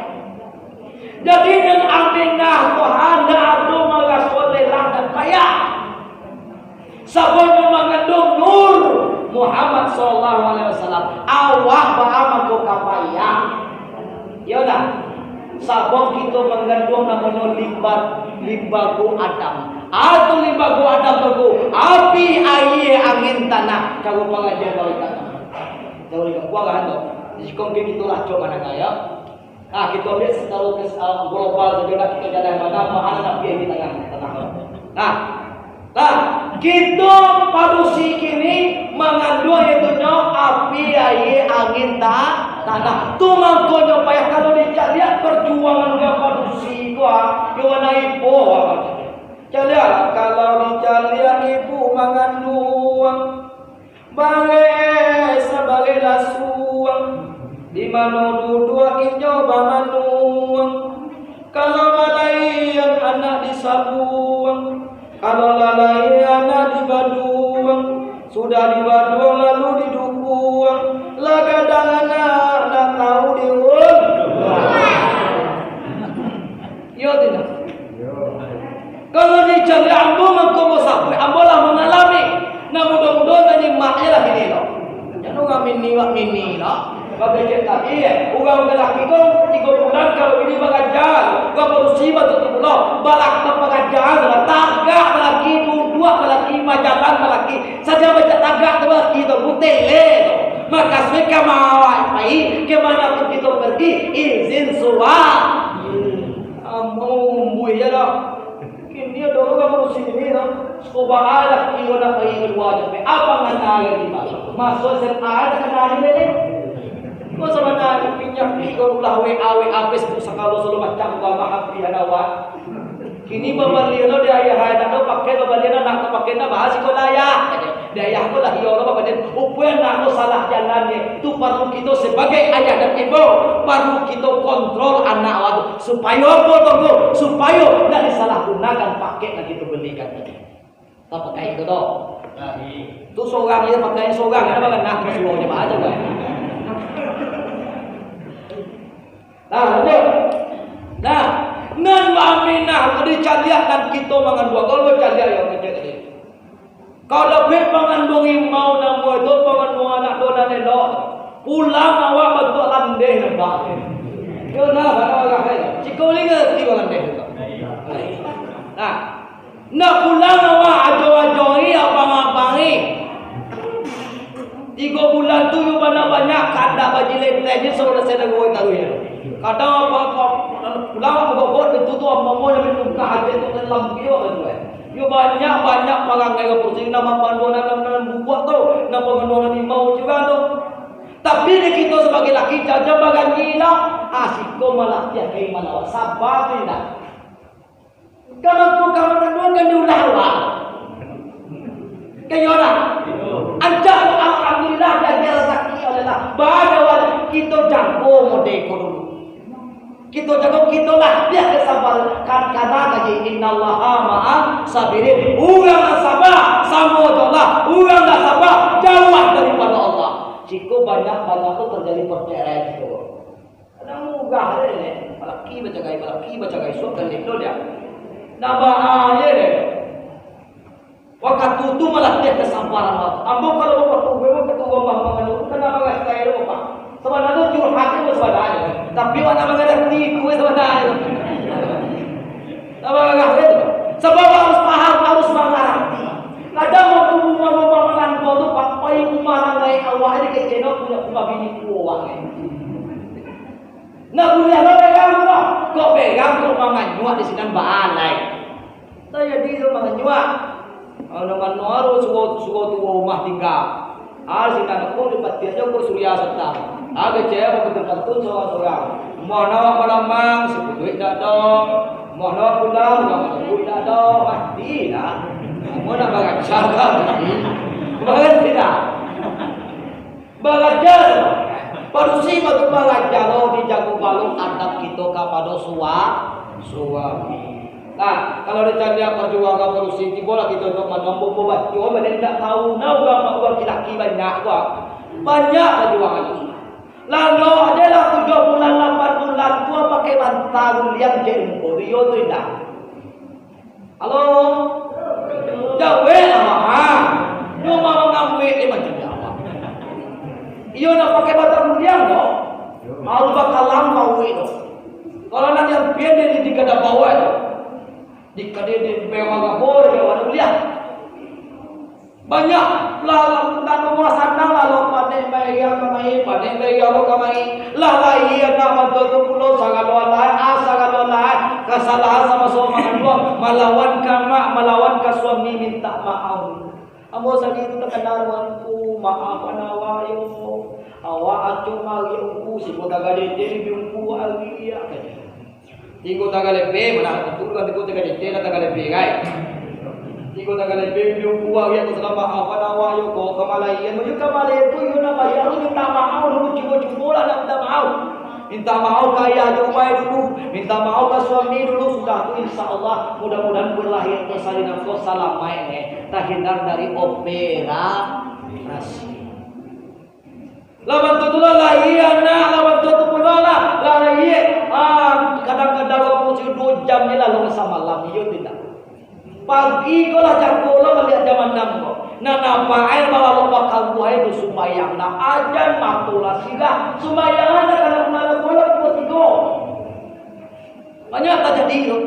Jadi, nan Aminah tu handak ado maraso lelah dan payah. Sabab mangandung Nur Muhammad sallallahu alaihi wasallam, awak baa mangko ka payah? Iyo dah. Sabab kito mangandung namonyo limba-, limbago Adam. Atau limbago Adam tu, api, aia, angin, tanah. Caro pangajian dari tanah. Caro di kampuang kan tu. Di siko mungkin kito lah cok manangah, yo. Nah, kito ambiak sacaro kes-, ah, global sajo lah, kito jalan bana, bana nak pai di tangah, tangah. Nah, nah, kito padusi kini manganduang itu nyo api, aia, angin, ta-, tanah. Tu mangkonyo payah kalau dicaliak perjuangan urang padusi ko, ah, yo warna ipo, ah, caliak, kalau dicaliak ibu manganduang. Bareh sabareh lasuang, di mano duduak inyo bamanuang. Kalau malaiang anak disabuang, kalau lalai anak dibaduang, sudah dibaduang lalu didukuang, lah gadang anak ndak tahu diurus. Iyo tidak? Kalau dicari ambo mangko basabuik, ambo lah mangalami. Nah, mudo-mudo manyimak je lah kini lo. Jangan urang mini wak mini lo. Babecek tadi, eh, urang balaki ko tigo bulan kalau bini baraja, urang padusi batutup pulo, balak baparaja, tagak balaki, duduak balaki, bajalan balaki, saja baca tagak tu balaki tu, butele tu. Maka suai ka mawak pai, ke mana pun kito pergi, izin suah. Ambo umbuih je dah. Kini ado urang urusi ini, no. Suko baa lah iyo nak pai kalua je. Apo ngana lagi, Pak? Masuak S M A takana aja deh. Ko sabananyo pinyak ni ko ulah W A, W A, Facebook sagalo, sagalo macam, ko mah hampir ada awak. Kini babalian lo di ayah, ayah nak pakai, babalian anak nak pakai, nak bahas sikolah ayah. Di ayah ko lah, iyo lah, Bapak, den. Rupo anak ko salah jalan, ye. Tu paralu kito sabagai ayah dan ibu, paralu kito kontrol anak awak tu. Supayo apo, Tuangku? Supayo indak disalahgunakan pakek nan kito balikan tadi. Tapakai kito tu. Tu surang je pakai, surang, ado bangana, suruah je baca, kan? Nah, lanjut. Nah, nan baaminah tu dicaliak nan kito manganduang. Kalau bacaliak yo kecek tadi. Kalau dapek panganduang imau namo itu, panganduang anak tu nan elok. Pulang awak bantuak landeh nampak. Yo nah, bana urang, eh. Ciko ni ngerti urang landeh tu. Nah, nak pulang awak ajo-ajo ni, abang-abang ni. Tigo bulan tu yo bana banyak kandak bajilenteh je saudara sadang gawai taruih. Kadang apa, apa, pulang awak bagogok, tentu tu apa-apa yang minum ka hati tu kan lampu yo kan tu, eh. Yo banyak-banyak parangai ka kursi, nama panduan dalam, dalam bubuak tu, nama panduan imau curang tu. Tapi di kito sabagai laki, jajan barangi lah. Ah, siko malah tiap hari malah sabar tu indak. Kalau tu kawan dua kan diulah awak. Kayo lah. Ancak alhamdulillah, diagiah rasaki oleh Allah. Badawa kito jago mode ko dulu. Kito jago, kito lah, biar sabar. Kan, karano kaji, "Innallaha ma'as sabirin." Urang nan sabar samo jo Allah. Urang nan sabar jauah daripado Allah. Jiko banyak-banyak tu tajadi perceraian tu. Kadang murah je, eh. Balaki bacarai, balaki bacarai, suap galeh tu dia. Nabaa je deh. Wakatu tu malah dia kasabaran, Pak. Ambo kalau bapak tu, memang ketua rumah manganu, kan nak marasai tu, Pak. Sabananyo curhat tu sabananyo. Tapi awak nak mangarati, kue sabananyo. Nak mangarati tu. Sabab harus paham, harus mangarati. Kadang waktu rumah-rumah manganu tu, Pak, pai rumah nan lain awak ni kecek no punya rumah bini tua awak ni. Nah, buliah lo pegang tu, Pak. Kok pegang, kok manganyuak di sinan baalai. Nah, jadi tu manganyuak. Kalau mano aru suruh, suruh tuo rumah tingga. Ah, sinan ko dipatiak jo ko suria satan. Ah, kecek apo betul-betul sorang-sorang. Mano awak malamang, siputuik dak ado. Mano awak pulang, urang siputuik dak ado. Mati lah. Kamu nak baraja ka mati? Berhenti dah. Baraja, padusi batu baraja lo dijago balun adab kito kapado sua-, suami. Nah, kalau dicaliak parjuangan padusi, tibolah kito untuak manombo babaco, bana indak tahu, nah, urang, urang laki-laki banyak ko. Banyak parjuangan tu. Lalok ajo lah tujuah bulan, lapan bulan, tu pakai bantal guliang cek muko, iyo tu indak. Halo? Jawek lah, ha. Nyo mah mangambiak, eh, macam ni awak. Iyo nak pakai batang guliang, no? Malu bakalang mauik, no? Kalau nak nyampian dia di, di gadang bawah, no? Di kadai di bawah gabor, dia warna guliang. Banyak lah, nan rumah sanang lah, lo pandai bayar kamari, pandai bayar lo kamari. Lah lahia anak bantuak tu pulo, sagalo alai, ah, sagalo alai. Kasalahan samo-samo manganduang, malawan ka mak, malawan ka suami mintak maaf. Ambo sadi tu takana, Tuangku, maafkan awak yo. Awak acok mari ungku, siko tagadete bibi ungku ari, ya. Tinggo tagalebe, mana tu kan tinggo tagadete lah tagalebe, kai. Tinggo tagalebe, bibi ungku ari, aku salah maafkan awak yo, ko kamalayan, yo kamalayan tu, yo nak bayar, yo mintak maaf dulu, cubo-cubo lah nak mintak maaf. Mintak maaf ka ayah jo umai dulu, mintak maaf ka suami dulu, sudah tu insya Allah mudah-mudahan berlahir persalinan ko salamaik, eh, tahindar dari operasi. Laban tu tu lah lahia anak, laban tu tu pulo lah, lah lahia, ah, kadang-kadang waktu duo jam je lah, lo samalam, iyo tu indak. Pagi ko lah jago lo maliek jam anam ko. Nah, nampak air balalok bakambuah air tu sumbayang lah. Ajan mato lah sirah. Sumbayang lah, kadang malam ko lah pukul tigo. Banyak tajadi tu.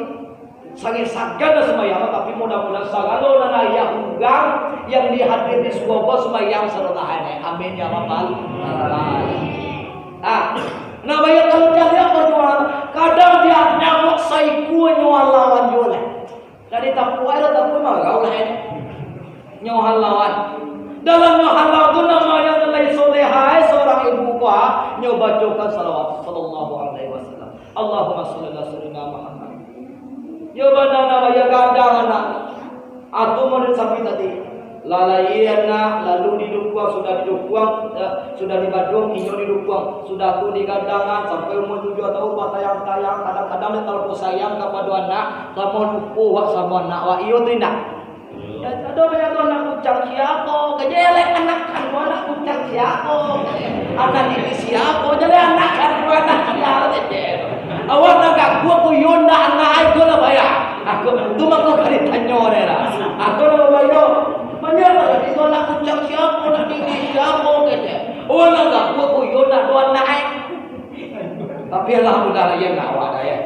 Sangat sagan lah sumbayang, tapi mudah-mudahan sagalo nan ayah urang yang dihadir di surga sumbayang sarotahan. Amin ya rabbal alamin. Ah, nah, banyak kalau caliak parjuangan, kadang dia nyamuk saikua nyo lawan juo lah. Dari tapuai lah, tapuai marau lah, eh. Nyo halawan. Dalam nyo halawan tu, namo yang lai solehah, eh, seorang ibu ko, ah, nyo bacokan salawat, sallallahu alaihi wasallam. Allahumma shalli ala sayyidina Muhammad. Yo bana namo, yo gadang anak. Atu murid sampai tadi. Lah lahia anak, lalu didukuang, sudah didukuang, eh, sudah dibaduang, inyo didukuang, sudah tu digadangan sampai umua tujuah taun, batayang-tayang, kadang-kadang dek talalu sayang kapado anak, samo lupo wak samo anak wak, iyo tu indak? Ya, ado banyak tu anak kucang siapo, kajelek anak kan, anak kucang siapo, anak diri siapo, jadi anak kan, anak siapo, kajelek. Awak nak ganggu aku, yo ndak anak ai, ko lah bayar. Aku, tu mako ka ditanyo deh lah. Aku lah babayo. Banyak lah, itu anak kucang siapo, anak diri siapo, kajelek. Awak nak ganggu aku, yo ndak ado anak ai. Tapi alhamdulillah, iyo ndak awak dah, ya.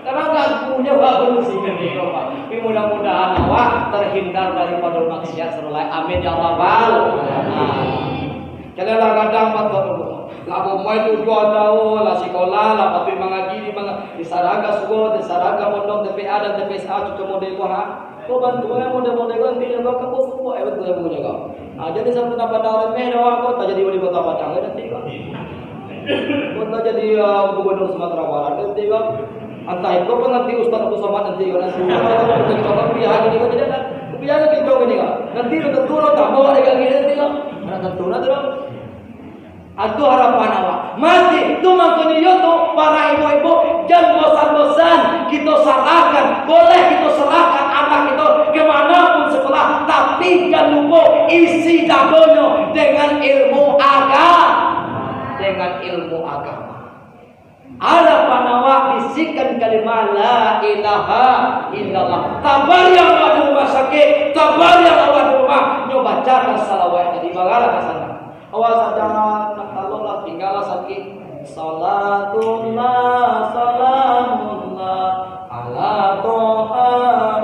Karena ganggunyo bagus sih kan, Pak. Tapi mudah-mudahan awak terhindar daripada maksiat serulah. Amin ya rabbal alamin. Kalianlah gadang bantuak dulu. Lah, umua tujuah taun, lah sikolah, lah patuik mangaji di manga-, di Saraga Sugo, di Saraga Pondok, T P A dan T P S A, cucu model ko, ha? Ko bantuak model-model ko, intinyo ko, kebun-kebun, eh, bantuak punyo ko. Ah, jadi sampai nak pandang remeh dah, ko tajadi wali kota Padang, eh, nanti ko. Ko tajadi, ah, gubernur Sumatera Barat, nanti ko. Antah iko pengganti Ustaz Abdul Somad nanti ko, nanti ko, kencang, tapi ya, gini ko, jadi, tapi ya, kencang gini ko. Nanti udah tentu lo tambah ada lagi nanti ko. Mana tentu nanti lo. Itu harapan awak. Masih, tu mangkonyo iyo tu, para ibu-ibu, jan bosan-bosan kito sarahkan, boleh kito sarahkan anak kito ke mana pun sekolah, tapi jan lupo isi dadonyo dengan ilmu agama, dengan ilmu agama. Harapan awak bisikan kalimah la ilaha illallah. Tabariang awak di rumah sakik, tabariang awak di rumah, nyo bacakan salawat tadi, bagalah ka sana. Awak sadang nak talok lah, tinggalah sakik. Salatullah, salamullah, ala toha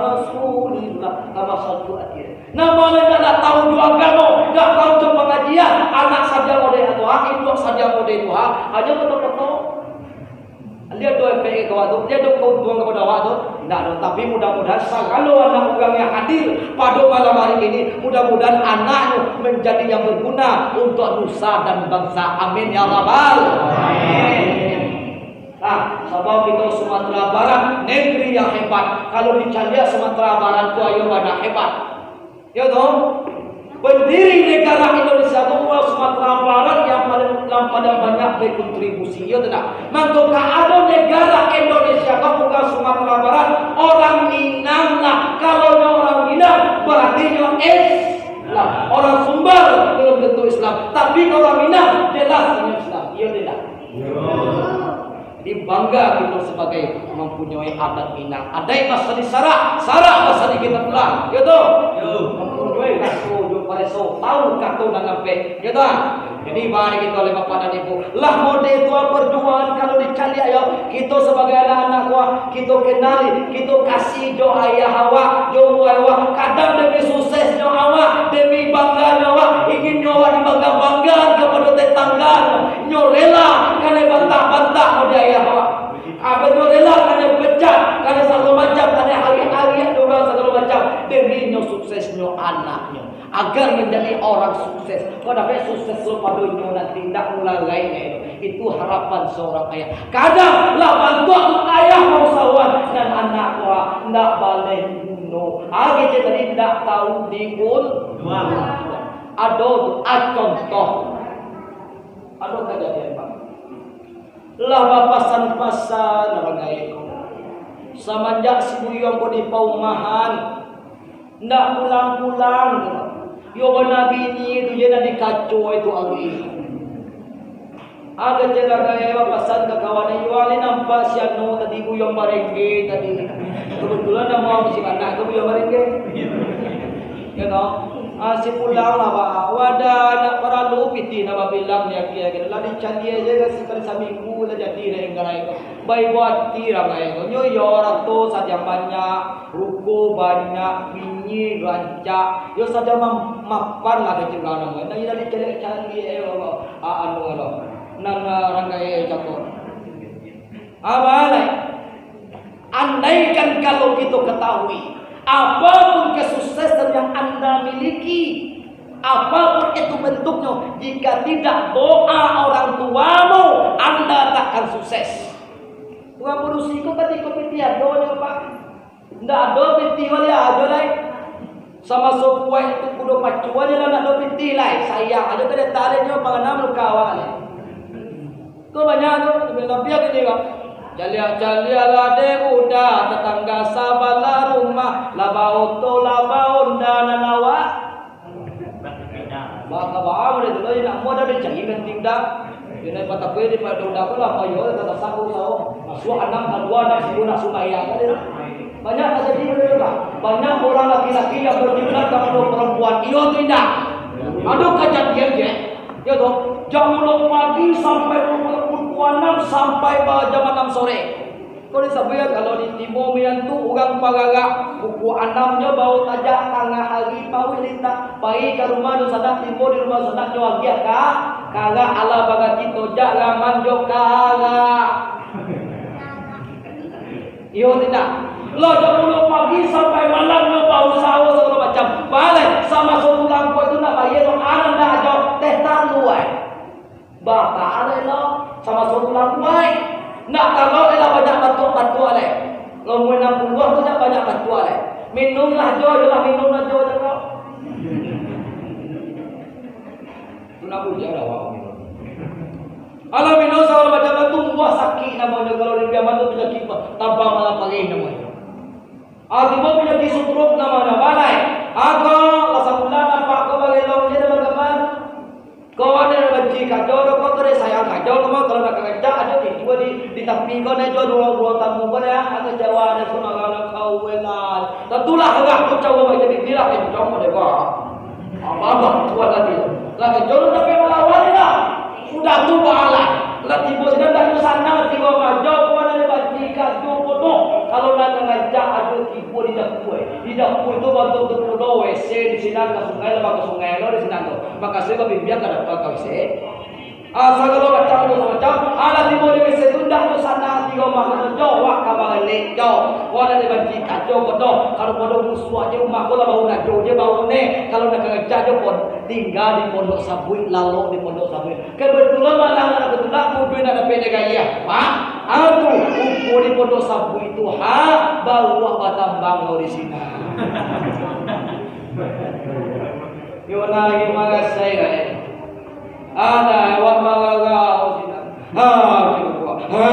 rasulillah. Tambah salju ati. Namo nan ndak tahu jo agamo, ndak tahu jo pangajian, anak sadia model tu ha, induak sadia model tu ha, hanyo koto-koto. Liek do efek ka awak tu, liek do kauntuangan kapado awak tu. Indak do, tapi mudah-mudahan sagalo anak urang yang hadir pado malam hari kini, mudah-mudahan anaknyo manjadi yang berguna untuak nusa dan bangsa. Amin ya rabbal alamin. Nah, sabab kito Sumatera Barat, negeri yang hebat. Kalau dicaliak Sumatera Barat tu, ayo bana hebat. Yo toh? Pendiri negara Indonesia tu urang Sumatera Barat yang paling, yang paling banyak berkontribusi, yo toh ndak? Mangko ka ado negara Indonesia ko urang Sumatera Barat, orang Minang lah. Kalau nyo orang Minang, berarti nyo Islam. Orang Sumbar belum tentu Islam, tapi kalau orang Minang jelas inyo Islam. Iyo tidak? Jadi, bangga kito sabagai mampunyoi adat Minang. Adaik basa di sarak, sarak basa di kito pulang. Yo toh? Yo. Mampunyoi raso jo pareso, tau kato nan ampek. Yo toh? Jadi, mari kito lewat padan ibu. Lah model tu perjuangan kalau dicaliak yo. Kito sabagai anak-anak ko, kito kenali, kito kasih jo ayah awak, jo umua awak. Kadang demi suksesnyo awak, demi bangganyo awak, inginnyo awak dibangga-banggaan kapado tetangganyo. Nyo rela kanai bantah-bantah mode ayah awak. Apo nyo rela kanai pecat, kanai sagalo macam, kanai ariak-ariak dek urang sagalo macam. Demi nyo suksesnyo anaknyo. Agar manjadi orang sukses. Kok dapek sukses lo pado nyo nanti, ndak mulalai nyo. Itu harapan seorang ayah. Kadang lah bantuak tu ayah bausahoan, nan anak ko ndak baleh guno. Ah, kecek tadi ndak tahu diun-, ado tu, ah, contoh. Ado kajadian, Pak. Lah bapasan-pasan urang gaek ko. Samanjak si Buyuang ko di paumahan, ndak pulang-pulang. Yo bana bini tu je nan di kaco itu ari. Ado cegak gaek bapasan ka kawan, "Iyo, ale nampak si anu tadi, Buyuang Barengge tadi." Kebetulan namo si anak tu Buyuang Barengge. Yo toh? Ah, si pulang lah, Pak. Wadah, ndak paralu pitih nak babilang di akhir-akhir. Lah dicaliak je ka sakali saminggu lah jadi dek garai ko. Baibo ati lah garai ko. Nyo yo arato sajo banyak, ruko banyak, bini rancak. Yo sajo mam-, mapan lah kecek urang namo. Nah, iyo lah dicaliak-caliak yo, ah, anu lo. Nan, ah, urang gaek cako. Apo lai? Andaikan kalau kito ketahui, apapun kesuksesan yang Anda miliki, apapun itu bentuknyo, jika tidak doa orang tuamu, Anda takkan sukses. Urang padusi ko katiko pitih ado nyo, Pak. Ndak ado pitih, wali ajo lai. Samaso kuaik tu kudo pacuan je lah nak dua pitih lai. Sayang ajo ka datang dek nyo, panganam luka awak lai. Ko banyak tu, Nabi Nabi kini ko. Caliak-caliak lah dek uda, tatangga sabalah rumah, lah baoto, lah baonda nan awak. Baka baa model tu, nak mudah dicari ganti uda. Kena patah kue di pada uda tu lah, payo, tak sabu, sawo. Masuk anak, dua anak, sibu nak sumbayang tadi lah. Banyak tajadi model tu, Pak. Banyak orang laki-laki yang berkiblat kepada perempuan. Iyo tu indak. Ado kajadian je. Ya toh. Jam enam pagi sampai pukul enam sampai ba-, jam enam sore. Ko disabuik kalau ditimo minantu urang paragak, pukul anam nyo baru tajak, tangah ari paruik lintak, pai ka rumah dunsanak, tibo di rumah dunsanak nyo agiah ka, karak alah bagati tojak raman jo karak. Iyo tidak? Lah jam dua pagi sampai malam nyo bausaho sagalo macam. Baleh, samaso pulang ko itu nak bayia tu, anan dah ajo teh talu ai. Bapak anak lo, samaso pulang ko ai. Nak taruah lah banyak batua-batua lai. Umua anam puluah tu nak banyak batua lai. Minumlah jo, yolah minumlah jo, cakap. Tu nak bujang dah awak minum. Alah minum sagalo macam tu, buah sakik namonyo, kalau di Piaman tu panyakik tampang malam parih namonyo. Ah, tibo panyakik stroke namonyo, balai. Ako, lah sabulan nampak ko barelong je dalam kamar. Ko ado banci kajo do ko, ko dek sayang kajo ko mah, kalau nak ka rancak ajo tibo di, di tapi ko, nak jo ruang, ruang tamu ko dek, ah, kecewa dek saudara nak kawin lah. Tentulah agak kecewa macam itulah, kencang ko dek ko. Abang, Tuan tadi. Lah, kejo tu tapi malawan lah. Sudah tu baalah. Lah tibo sinan dah tu sanang, tibo majo, kuan ada banci kajo bodoh. Kalau nak ngajak ajo tibo di dapua. Di dapua tu bantuak tu bodoh, W C di sinan ka sungai, lah ka sungai lo di sinan tu. Makasih babimbiang ka dapua ka W C. Ah, sagalo macam tu, macam. Alah tibo di W C tu dah tu sanang, tibo majo, jo, wak ka baralek, jo. Kuan ada banci kajo bodoh. Kalau bodoh musuah je, rumah ko lah bau najo je, bau ne. Kalau nak ngajak ajo pon. Tingga di Pondok Sabuik, lalok di Pondok Sabuik. Kebetulan malam nak kebetulan, kudu nak dapek dek gayah. Pak, aku, umpo di Pondok Sabuik tu, ha, baru awak batambang lo di sinan. Yo, nah, yo, marasai lah, eh. Ada, awak marah lo sinan. Ha, gitu, ha,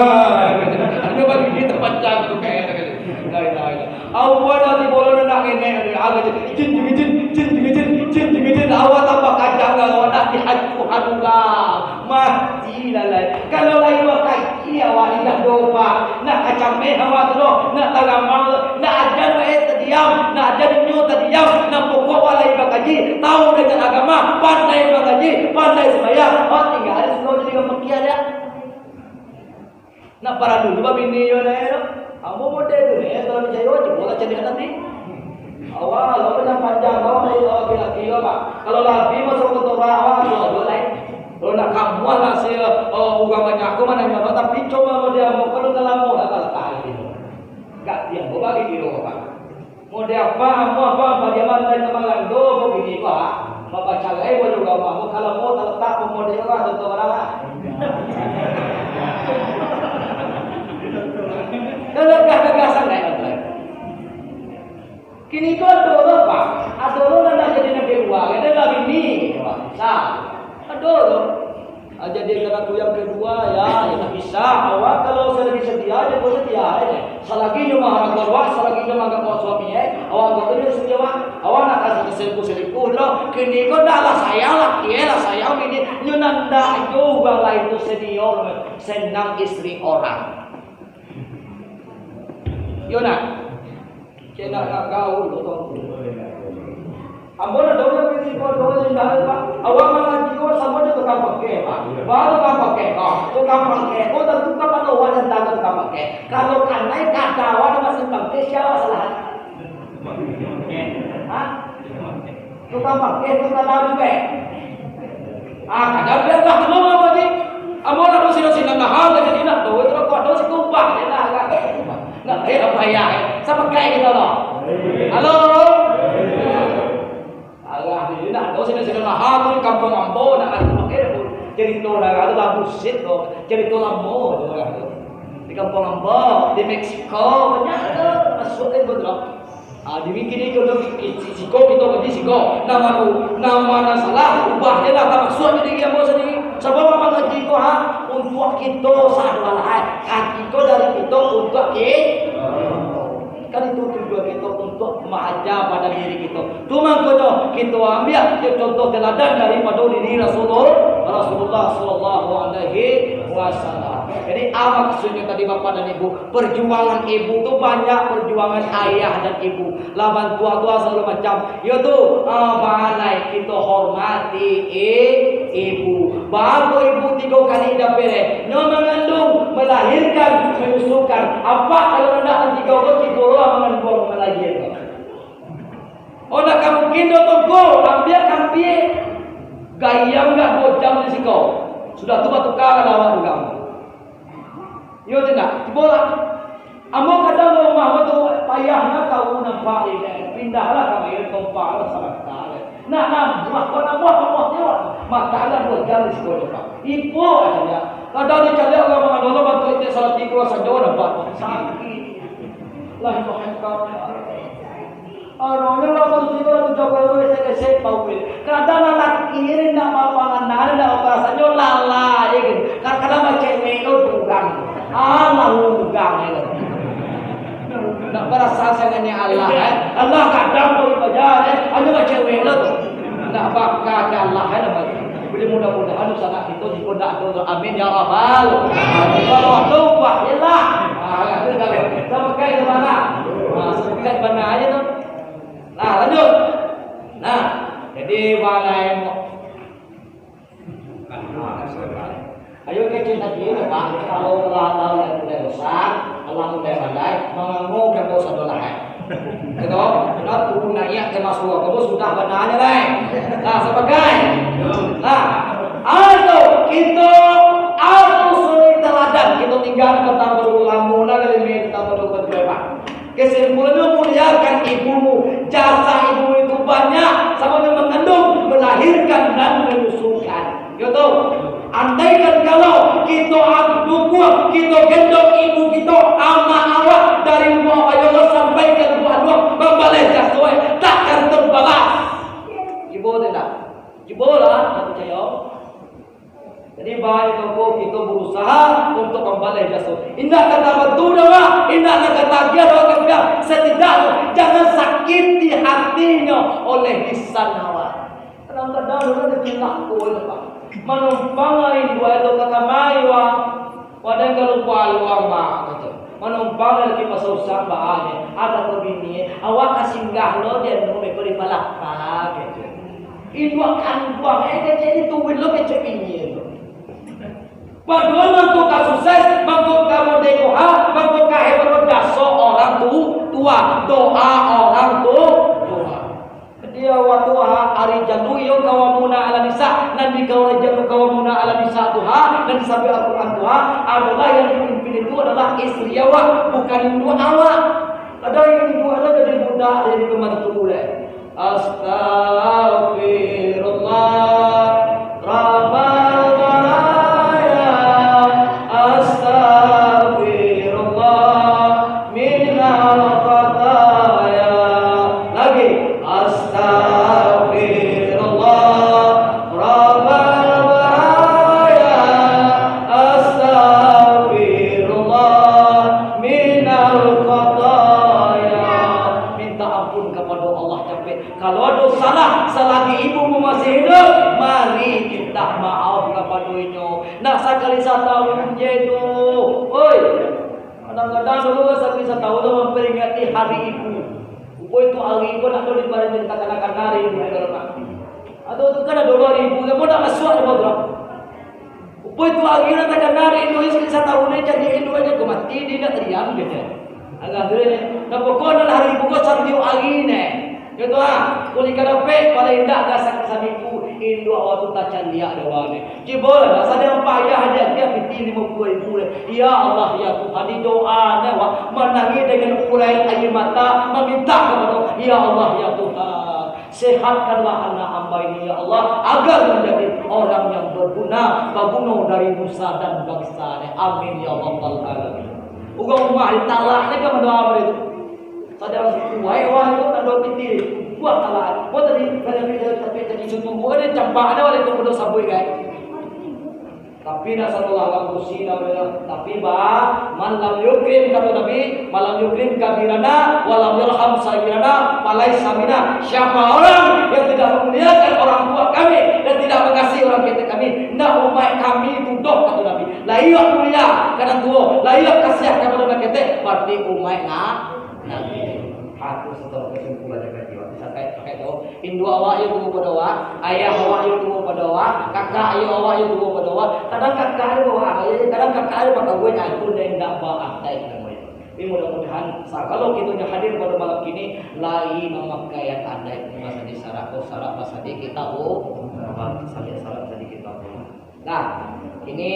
gitu. Ado bagi kita panjang tu, kayak gitu. La ilaha illallah. Awak nanti boleh nak ngenek, ada je, jin, jin, jin, jin, jin, jin, jin, jin, jin. Awak tambah kacau lah, awak nak dihancur, hancur lah. Mati lah, lah. Kalau lain wakati awak indak doa, nak kacameh awak tu doh, nak taramang, nak ajan bae tadiam, nak ajan inyo tadiam, nak pokok awak lai bakaji, tahu dengan agama, pandai bakaji, pandai sembahyang, awak tinggal di surau jadi urang pekia dia. Nak paralu tu babini yo neh tu. Ambo model tu neh, kalau picayo cubolah caliak nanti. Awak lo panjang-panjang, awak dari awak laki-laki lo, Pak. Kalau labi masuk ke Torah, awak tu aduh lai. Kalau nak kamuah lah si, oh, urang banyak ko mananyo lo, tapi cuma model ambo kalau talamo lah, tak letak lagi tu. Gak tiang ko bagi kiro, Pak. Model apa, amuah apa, padiaman dari Tamalando, mau bini ko, ah. Bapacarai, boleh urang mah. Kalau mau, talatak pun model urang, contoh urang, ah. Dah gagah-gagah sangat, tuan. Kini ko ado lo, Pak. Ado lo nan dah jadi nan kedua, kan? Dah bini, gitu, Pak. Sa. Ado lo. Ah, jadi anak tu yang kedua, ya, ya tak bisa. Awak kalau selagi setia, dia pun setia, ya. Selagi nyo menghargai awak, selagi nyo menganggap awak suami, eh, awak anggap tu dia setia, awak. Awak nak kasih selingkuh-selingkuh, lo. Kini ko dah lah sayang laki, eh, lah sayang bini. Nyo nanda jo urang lain tu senior, senang istri orang. Yo nak? Cek nak, nak gaul tu. Ambo nak dengar pitih ko doa indah, Pak. Awak mangaji ko samo jo tukang pangkek, Pak. Baru tukang pangkek, Pak. Tukang pangkek ko tantu ka pado awak nan tangga tukang pangkek. Kalau kanai kata awak nan masih pangkek, sia awak salah? Hah? Tukang pangkek, tukang taruh, eh. Ah, kadang biarlah tu, Bang Haji. Ambo nak doh sinan-sinan mahal, jadi nak doh, itu kuat doh, situ upah, ya lah, agak. Nah, eh, apa ya, eh? Sama kayak gitu, loh. Halo? Alah, jadi nak doh sinan-sinan mahal, tu di kampung ambo, nak ado pakai dah, Bu. Jadi tu lah, tu lah busit tu. Jadi tu lamo tu lah tu. Di kampung ambo, di Meksiko, banyak tu. Masuk, eh, betul. Ah, demikian itu tu, si-, siko kito ngaji siko. Nama tu? Nama nan salah, ubah je lah, tamasuak jo diri ambo sandiri. Sabab ambo ngaji ko, ha, untuak kito sadonyo lah, eh. Ngaji ko dari kito untuak ki-, kan itu tujuan kito, untuak maaja badan diri kito. Tu mangkonyo kito ambiak jo contoh teladan daripado diri Rasulullah, Rasulullah sallallahu alaihi wasallam. Jadi, apa maksudnya tadi, Bapak dan Ibu? Perjuangan ibu tu banyak, perjuangan ayah dan ibu. Lah bantuak tu asa macam. Yo tu, ah, balai kito hormati i-, ibu. Bako ibu tigo kali dapek, nyo mangandung, melahirkan, menyusukan. Apak kalau ndak tigo tu, tigo lah mangandung, melahirkan. Oh, ndak ka mungkin doh, Tongko, ambiak kampiak. Gayam gak duo jam di siko. Sudah tu batuka ka lawak urang. Iyo tidak? Cubolah. Ambo kadang ka rumah ambo tu, payah nak tahu nampak ni, kan. Pindahlah kami, tompaklah sabanta, kan. Nak nabuah, kok nabuah, nabuah tengok. Makan lah duo jam di siko, Pak. Ipo aja. Kadang dicaliak urang mangadolo, bantuak itik salati kaluar sajo, nampak. Sakik. Lah, Tuhan kau. Aronyo lah tu tibo tu jago lu esek-esek bau. Kadang lalaki ni ndak bapanganan, ndak barasanyo lalai, kan. Kadang-kadang bacewek lo urang. Alah urang, ya. Ndak barasa sangannya Allah, eh. Allah kadang bau paja, eh. Hanyo bacewek lo tu. Ndak baka ka Allah, eh, namanya. Jadi mudah-mudahan sanak kito jiko ndak ado, amin ya rabbal alamin. Kalau ado, ubah je lah. Ah, itu kalau. Sampai ke mana? Ah, sampai ke mana aja tu? Nah, lanjut. Nah, jadi, balai mo-, ayo kecil tadi, Pak. Kalau Allah Taala mulai besar, Allah mulai pandai, mangango kan dosa dolah, eh. Gitu, nah, turun naiak ke masuk, kamu sudah bananya, lai. Nah, sebagai, nah, ado kito, ado suri teladan kito tinggal tentang berulama, nah, dari ini tentang berulama. Kesimpulannyo, muliakan ibumu. Jasa ibumu itu banyak, sabananyo mangandung, melahirkan, dan menyusukan. Yo tu, andaikan kalau kito ang-, dukuang, kito gendong ibu kito, amak awak, dari lubuk ayo sampai ka lubuk aduak, mambaleh jaso, eh, takkan terbalas. Cubo tu ndak? Cubolah, ndak picayo. Jadi, baik tu kito berusaha untuk mambaleh jaso. Indak ka tabantu doh, Pak. Indak ka tagiah doh, tapi setidaknyo jangan sakiti hatinyo oleh lisan awak. Kadang-kadang urang ado cilako, Pak. Manumpang induak tu ka kamari, Wak. Wadah kalau paluang, Wak, gitu. Manumpang lagi pasal usang, Wak, ado tu bini, awak ka singgah lo, dia nunggu beko di palapa, gitu. Induak kanduang, eh, kecek itu, win lo kecek bini tu. Padahal mangko ka sukses, mangko ka mode ko ha, mangko ka hebat lo jaso orang tu, tua, doa orang tu, tua. Dia waktu ha, ari janu iyo kawamuna ala nisa, nan di kawamuna ala nisa tu ha, nan disabuik Al-Quran tu ha, adalah yang dipimpin itu adalah istri awak, bukan induak awak. Ada yang induak awak jadi budak, jadi pembantu deh. Astagfirullah, Rabbal baraya. Astagfirullah, minal khataya. Lagi. Astagfirullah, Rabbal baraya. Astagfirullah, minal khataya. Minta ampun kepada Allah capek. Kalau ado salah, salagi ibumu masih hidup, mari minta maaf kapado inyo. Ndak sakali satahun je tu. Oi, kadang-kadang dulu kan sakali satahun tu mamperingati hari ibu. Rupo itu hari ibu nak tu dibarengi takana-kana hari ibu kalau mati. Atau tu kan ado hari ibu, kamu nak masuk ada program. Rupo itu ari nan takana di Indonesia, satahun ni jadi Indo aja ko mati, dia indak tariang, gitu. Alhamdulillah. Nah, pokoknya lah hari buka sambil ari ni. Gitu ah. Kuli ka dapek, paling indak gasak saminggu, Indo awak tu tacaliak dah wang ni. Cubo lah, sadang payah dia, dia piti lima puluh ribu deh. Ya Allah, ya Tuhan, di doa ni awak menangis dengan urai air mata, meminta kepada, ya Allah, ya Tuhan. Sehatkanlah anak hamba ini, ya Allah, agar menjadi orang yang berguna, baguno dari nusa dan bangsa. Amin, ya Rabbal Alamin. Urang rumah ditalak ni kan mendoa apa itu? Sadang kuaik wah tu, tando pitih. Wah, alah. Kau tadi, tadi, tadi, tadi, tadi, suatu buah dia campak ada oleh tu, penuh sabui, kan? Tapi nak satu alam kursi namanya. Tapi, bah, man lam yukrim, kata Nabi, "Man lam yukrim kabirana, wa lam yarham saghirana, falaisa minna." Siapa orang yang tidak memuliakan orang tua kami dan tidak mengasihi orang ketek kami, ndak umaik kami tu doh, kata Nabi. Layak mulia ka nan tuo, layak kasiah kapado nan ketek, berarti umaik na-, Nabi. Ha, tu satu kesimpulan yang kaji. Sampai pakai tu. Induak awak yo tuo pado awak, ayah awak yo tuo pado awak, kakak ayah awak yo tuo pado awak. Kadang kakak yo bawa ayah, kadang kakak yo bakawin, ah, tu nan indak baadaik namonyo. Tapi mudah-mudahan, sa-, kalau kito nyo hadir pado malam kini, lai mamakai adaik, basa di syarak, oh, syarak basa di kitab, oh, syarak basa di kitab, oh. Nah, kini,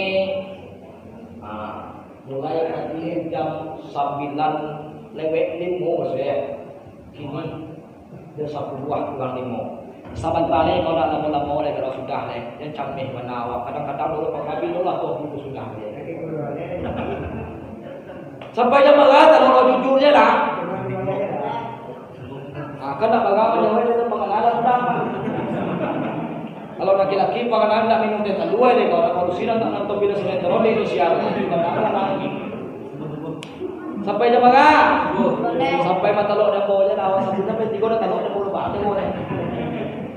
ah, mulai tadi jam sambilan lewat limo, maksudnyo. Kini Jan sapuluah kurang limo. Sabanta lai, kalau nak lamo-lamo lai, kalau sudah lai. Jan cameh bana awak. Kadang-kadang dulu pangabih dulu lah, tuh, itu sudah lai. Sampai jam bara, kalau jujur je lah. Ah, kan nak barang, jauh je, pengenalan sudah. Kalau laki-laki, pengenalan nak minum teh talua deh, kalau nak padusi, nak nonton bila sinetron di Indonesia. Sampai jam bara? Sampai matalok dapur je lah. Sampai tigo dah talok dapur, lupa dapur deh.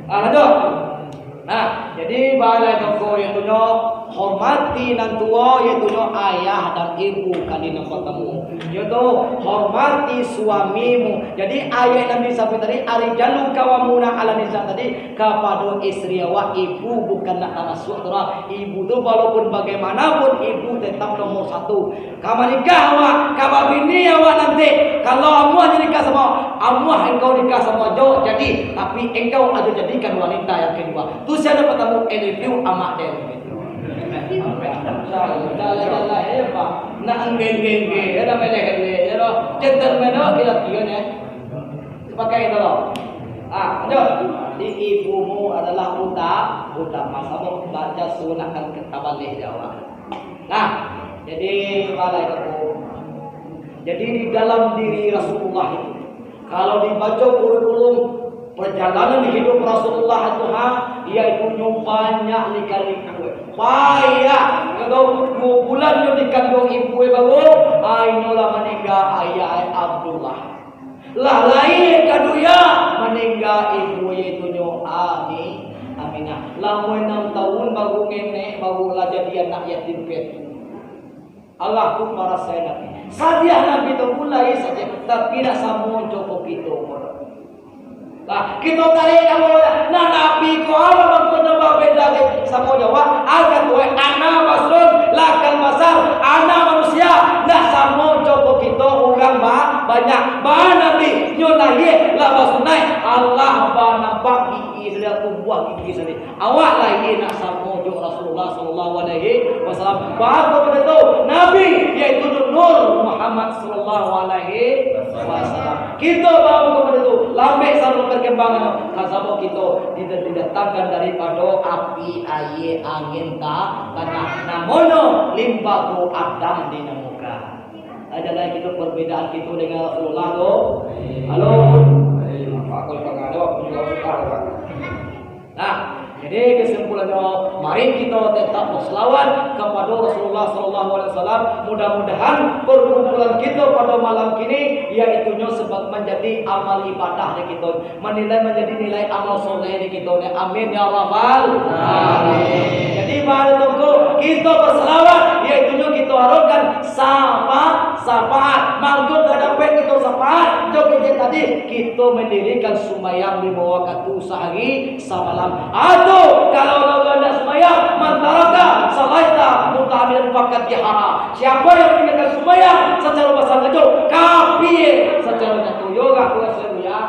Ah, lanjut. Nah, jadi balai tongko, yaitunyo hormati nan tuo, yaitunyo ayah dan ibu kali nan partamo. Yaitu hormati suamimu. Jadi ayat nan disabuik tadi, "Ar-rijalu qawwamuna 'alan nisa" tadi, kapado istri awak, ibu bukan nak tamasuak tu lah. Ibu tu walaupun bagaimanapun, ibu tetap nomor satu. Ka manikah awak, ka babini awak nanti, kalau amuah nyo nikah samo, amuah engkau nikah samo Ajo, jadi, tapi engkau Ajo jadikan wanita yang kedua. Tu sia nan partamo, I love you, amak den. Jalan-jalan, eh, Pak. Nak enggeng-enggeng, eh, nak meleh-eleh, eh, doh. Gentleman, doh, kira-kira, eh. Sepakai itu, doh. Ah, lanjut. Di ibumu adalah uta-, utama. Samo baca sunat kan ketabalih di awak. Nah, jadi, balai kampung. Jadi, di dalam diri Rasulullah itu, kalau dibaca kurikulum perjalanan hidup Rasulullah itu, ha, yaitu nyo banyak lika-liku. Payah, kalau duo bulan nyo dikanduang ibu baru, ha, inyo lah maningga ayah Abdullah. Lah lahia ka dunia, maningga ibu, yaitunyo Ami-, Aminah. Lah umua anam tahun baru ngenek, baru lah jadi anak yatim piatu. Allah tu parasai Nabi. Sadiah Nabi tu mulai saja, tapi nak samo jo ko kito ko. Lah, kito tarik awak, nah, Nabi ko apo mangkonyo babeda dek samo jo awak? Akan tuai, ana basrun, lakal basar, ana manusia, ndak samo jo ko kito urang ba-, banyak. Ba Nabi, nyo lahia lah basunaik, Allah banampak gigi sajo, tumbuah gigi sajo. Awak lahia nak samo jo Rasulullah sallallahu alaihi wasallam. Baa ko bana tu? Nabi, yaitu Nur Muhammad sallallahu alaihi wasallam. Kito baa ko bana tu? Lambek saluruh perkembangan. Ka sabab kito dida-, didatangkan daripado api, aia, angin, ta-, tanah. Namonyo limbago Adam dinamokan. Adalah kito perbedaan kito dengan Rasulullah tu. Halo. Apa kalau pengaruh juga suka, Pak? Nah, jadi kesimpulannyo, mari kito tetap berselawat kepada Rasulullah sallallahu alaihi wasallam. Mudah-mudahan perkumpulan kito pada malam kini, yaitunyo sebab menjadi amal ibadah di kito, menilai menjadi nilai amal soleh di kito ni. Amin ya rabbal alamin. Jadi, mari tunggu kito berselawat, yaitunyo kito harapkan sapa-, syafaat. Mangko ka dapek kito syafaat, jo kito tadi, kito mendirikan sumbayang limo wakatu sahari samalam. Atau, kalau urang ndak sumbayang, man taraka salaita muta'ammidan faqad kafara. Siapa yang meninggalkan sumbayang secara basangajo, kafir secara nyata. Yo, gak kuasa ya.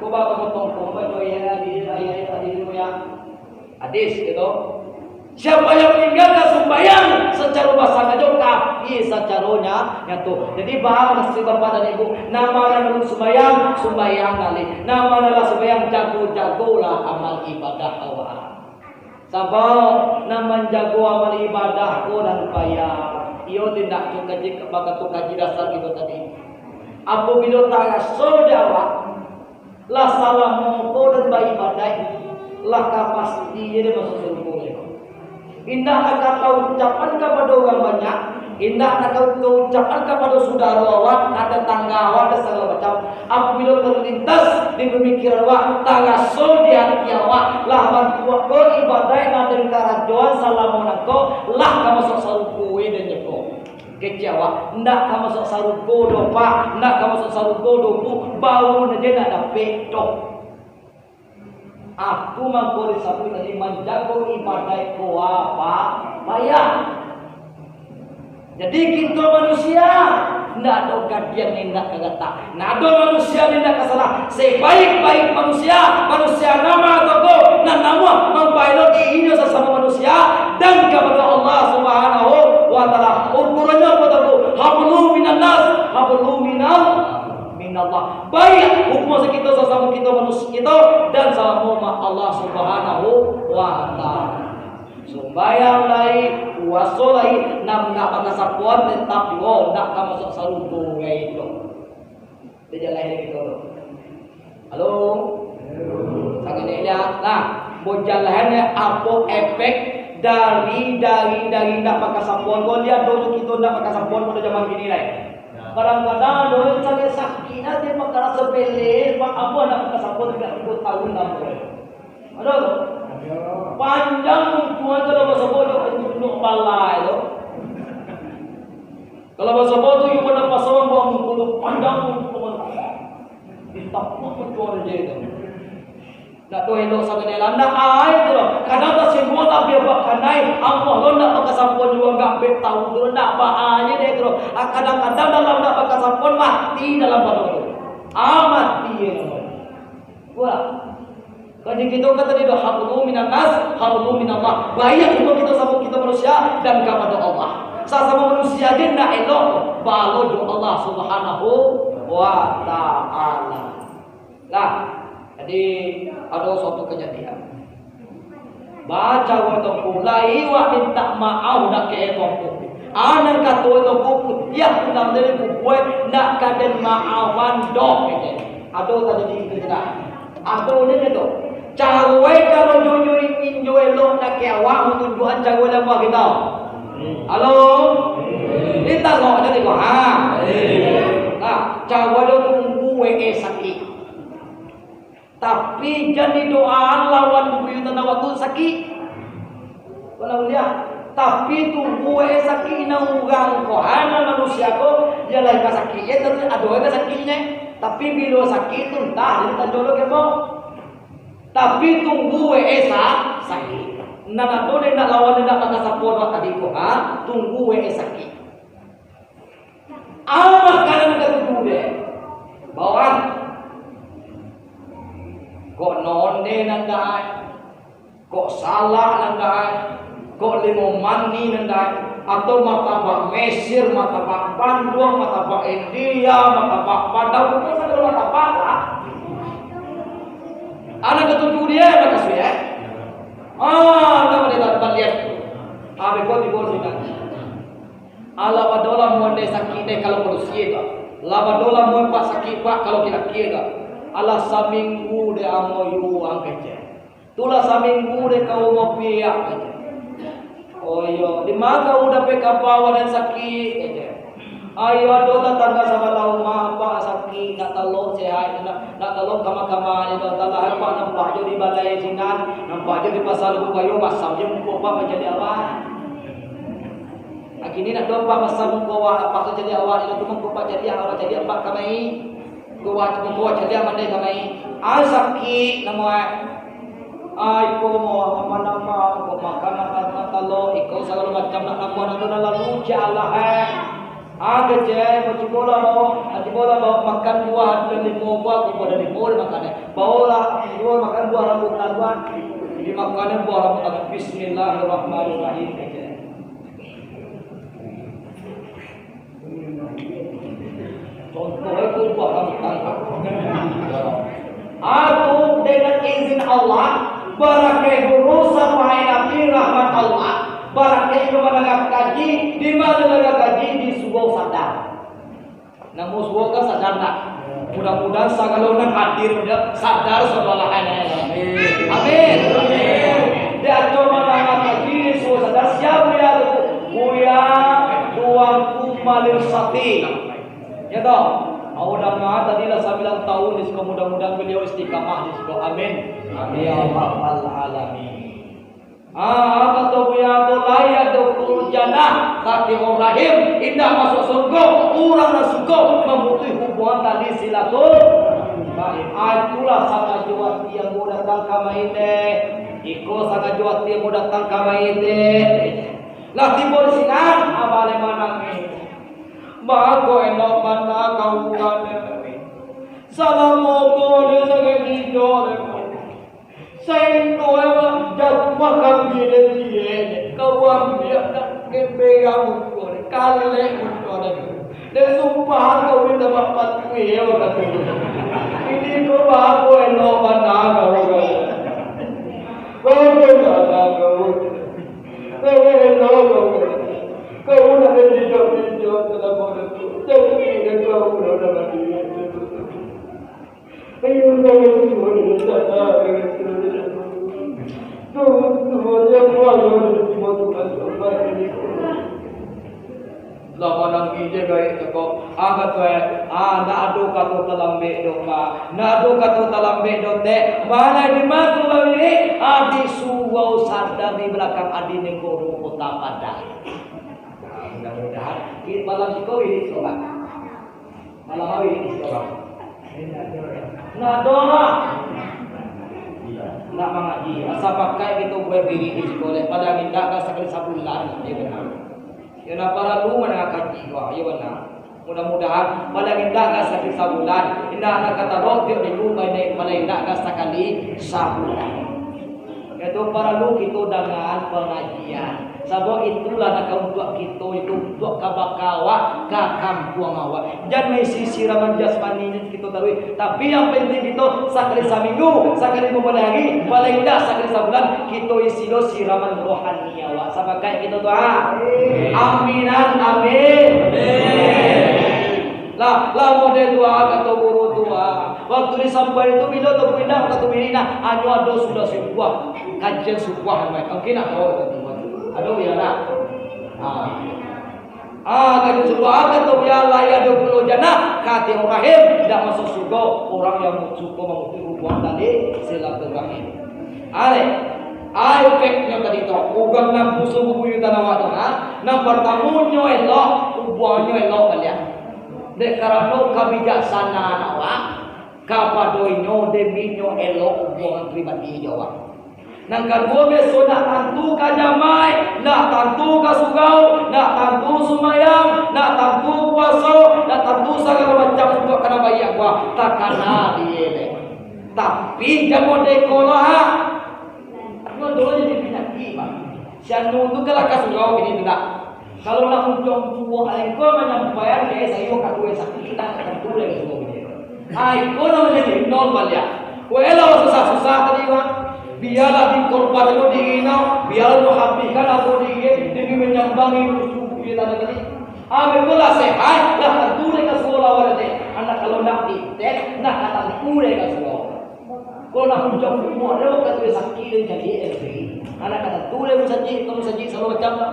Ko ba kamu tongkong, ba doa ya, di, ya, ya, di, ya. Hadis gitu. Siapa yang meninggalkan sembahyang secara basangajo, kafir sacaronyo nyato. Jadi, baa nasib bapak dan ibu, nan ma nan sembahyang, sembahyang ngali. Nan ma nan lah sembahyang, jago-jagolah amal ibadah awak. Sabab, nan manjago amal ibadah ko nan payah. Iyo, tindak tu kaji, bakato kaji dasar kito tadi. Apabilo taraso di awak, lah salamo ko den baibadaik, lah ka pasti je den masuak sarugo ko. Indak ka taucapkan kapado urang banyak, indak ka taucapkan kapado sudaro awak, ka tatangga awak, dan sagalo macam. Apabilo talintas di pamikiran awak, taraso di ati awak, lah bantuak ko ibadaik nan den karajoan salamo nangko, lah ka masuak sarugo den ko. Kecek awak, ndak ka masuak sarugo doh, Pak, ndak ka masuak sarugo doh, Bu, baun aja ndak dapek doh. Aku mangko disabuik tadi manjago ibadaik ko, apa? Payah. Jadi, kito manusia, ndak ado gadiang nan indak ka gatak. Ndak ado manusia nan indak ka salah. Sebaik-baik manusia, manusia nan ma atau ko, nan namuah mampaelok dirinyo sasamo manusia, dan kapado Allah Subhanahu wa Ta'ala. Ukurannyo apo tu? Hablu minan nas, hablu minal, minallah. Baik, hukum sakito sasamo kito manusia kito, dan samo ma Allah Subhanahu wa Ta'ala. Sumbayang lai, puaso lai, nan ndak bakasapoan tetap juo ndak ka masuak sarugo gai tu. Dijaleh dek kito tu. Halo? Sangaik liak. Nah, bajaleh apo efek dari, dari, dari ndak bakasapoan ko, liak dulu kito ndak bakasapoan pado jaman kini lai. Kadang-kadang ado nan cari sakik aja, pakara sapele, Pak, apo ndak bakasapoan tigo puluah tahun lalu. Ado tu? Panjang untuang kalau basobok jo untuang balai tu. Kalau basobok tu, iyo pernah pasang buah muko tu panjang untuang. Ditapuak untuang je tu. Ndak tu elok sangaik lah. Ndak ai tu lah. Kadang tasimbuang lah biar bakanai. Amuah lo ndak bakasapuan juo, nggak bet tahu tu. Ndak ba ai deh tu. Ah, kadang-kadang dalam ndak bakasapuan mati dalam badan tu. Ah, mati ye namanya. Wah. Kaji kito kan tadi doh, hablu minan nas, hablu minallah. Baiak untuang kito samo kito manusia dan kapado Allah. Sasamo manusia je ndak elok, baa lo jo Allah Subhanahu wa Ta'ala. Lah, jadi ado suatu kajadian. Baco Tuangku, lai wak mintak maaf ndak ka Tuangku. Anan kato Tuangku, putiah pulang dari kubua, ndak ka den maafan doh, kecek. Ado tajadi kito tu. Ado ni tu. Caro e kalau jo, jo ingin jo elok ndak ka awak, tunjuakan caro e lamuah kito. Halo? Mintak doh jadi ko, ha? Nah, caro e tunggu we sakik. Tapi jan didoaan lawan bubuyutan awak tu sakik. Kalau lihat, tapi tunggu e sakik, indak urang ko, hanya manusia ko, iyo lah ka sakik, iyo taruih ado e sakiknyo. Tapi bilo sakik tu antah, jadi tanyo lo kemo. Tapi tunggu e sa-, sakik. Nan ado dek nak lawan dek nak bakasapo awak tadi ko, ha? Tunggu e sakik. Apo makanan nan katuju dek? Bawang. Kok nonde nan dai? Kok salak nan dai? Kok limo manih nan dai? Atau martabak Mesir, martabak Banduang, martabak India, martabak Padang, pokoknyo sagalo martabak lah. Anak katuju dek, makasih, eh. Ah, nama dia tak lihat. Habis kau timbul sini. Alah, badolah muan dek sakik dek kalau manusia tu. Lah badolah muan pak sakik pak kalau kira-kira tu. Alah, saminggu dek ambo yuang kecek. Tulah saminggu dek kau mau piak kecek. Oh iyo, di ma kau dapek kaba wadah sakik kecek. Ayo ado tatangga sabalah rumah, pak sakik, nak talok sehat, nak, nak talok kama-kama, ni dah talah, pak nampak jo di balai sinan, nampak jo di pasar Lubuh Kayu, masam je muko pak manjadi awak. Kini nak domba masa mungko awak, apak tu jadi awak, jadi tu mungko apak jadi, awak jadi apak kamai. Kuat mungko awak jadi aman deh kamai. Ah, sakik namo ai. Ai, ko mo, aman-aman, ko makan, makan, makan, talok, iko sagalo macam nak namo, nak namo, lalu, jalah, eh. Ah, kecek, mo cubo lah, mo. Ah, cubo lah, mo. Makan buah, ada limo buah, ko ada limo, makan, eh. Baolah, cubo makan buah rambutan, buah. Jadi makan buah rambutan. Bismillahirrahmanirrahim, kecek. Contoh itu barang. Aku dengan izin Allah, barakai guru sampai nanti rahmat Allah, barakai itu mendengar kaji, di mana mendengar kaji di Sugau Sadar. Namo suo kan sadar tak? Mudah-mudahan sagalo nan hadir dia sadar sabalahan. Amin. Amin. Dia cuma manangah kaji suo sadar siapa dia tu? Buya Tuanku Malir Sati. Ya toh? Awak danga tadi lah sambilan tahun di siko, mudah-mudahan beliau istiqamah di siko. Amin. Amin. Ya Rabbal Alamin. Ah, kato Buya tu, "La yadkhulul jannah qati'ur rahim." Indak masuak surga urang nan suko mamutuih hubungan tali silaturahim. Ah, itulah sangajo ati ambo datang kamari teh. Iko sangajo ati ambo datang kamari teh. Lah tibo di sinan, abah lai manangih. Baa kok elok bana kau urang dek. Salamo ko dek sakik ngigo dek. Sainto jatuah kambia dek ciek dek. Kau ambiak nak ngemberang muko dek. Kalek muko dek. Dek sumpah kau minta maaf patuih yo kata. Ini ko baa kok elok bana kau kau. Kau bana kau. Kau elok kau. Kau nak dijok-dijok dalam mulut tu. Jadi dia kau udah mati. Ayo, kau semua dia tak ada. Kau semua dia buang di timur Tuhan sampai ini. Lah manangih je gaek tu kok. Ah, kato eh, ah, ndak ado kato talambek doh, Pak. Ndak ado kato talambek doh, Tek. Malai di mako babilik, ah, di surau sadar di balakang adi nagoro Kota Padang. Mudah-mudahan di malam siko wirid solat. Malam hari wirid solat. Nah, doa. Nak mangaji, asa pakai kito buek diri di siko, leh, paling indak ka sakali sabulan, ya benar. Ya, nah, paralu mandanga kaji, wah, ya benar. Mudah-mudahan, paling indak ka sakali sabulan. Indak nak kata doh, tiok minggu, paling, paling indak ka sakali sabulan. Itu paralu kito dangaan pangajian. Sabab itulah nak ka untuak kito, itu untuak ka baka awak, ka kampuang awak. Jan maisi siraman jasmani kito taruih, tapi yang penting kito sakali saminggu, sakali mamulai hari, paling indak sakali sabulan, kito isi lo siraman rohani awak. Sapakat kito tu, ha? Aminan, amin. Lah, lah model tu, ha, kato guru tu, ha. Waktu disampai tu, bilo tu pindah, kato bini nah, hanyo ado sudah subuah, kajian subuah, namai. Oke, nak bawa kato guru. Ado biar lah. Ha. Ah, kaji surga, kato biar lah, ya, dua puluh jannah, kati Ibrahim, indak masuak surga urang yang suko mamutuih hubungan tali silaturahim. Alek, ah, efeknyo tadi tu, urang nan musuah bubuyutan awak tu, ha? Nan partamonyo elok, hubungannyo elok baliak. Dek karano kabijaksanaan awak, kapado inyo, demi inyo elok hubungan pribadi jo awak. Nan kaduo, biaso ndak tantu ka jamaik, ndak tantu ka surau, ndak tantu sumbayang, ndak tantu puaso, ndak tantu sagalo macam untuak ka nan baiak buah, takana di elek. Tapi, jan model ko lo, ha. Nyo dulu jadi panyakik, Pak. Si anu tu kan lah ka surau kini tu, ndak? Kalau nak unjuang tuo, ai ko manyampaian, eh, sayo kaduo sakik, tak tentu dari suo dia. Ai ko namonyo jadi nol baliak. Weh lah susah-susah tadi, Mak. Biarlah dikorban dulu diri no, biarlah dihabiskan aku diri, demi menyambangi musuh dia tadi. Abih ko lah sehat, lah tentu dari ka suo lawan tadi. Anak kalau nak dites, nak ka tentu dari ka suo. Kalau nak unjuang tuo, ado kaduo sakik dari jadi, eh, anak ka tentu dari musajik, ka musajik, sagalo macam lah.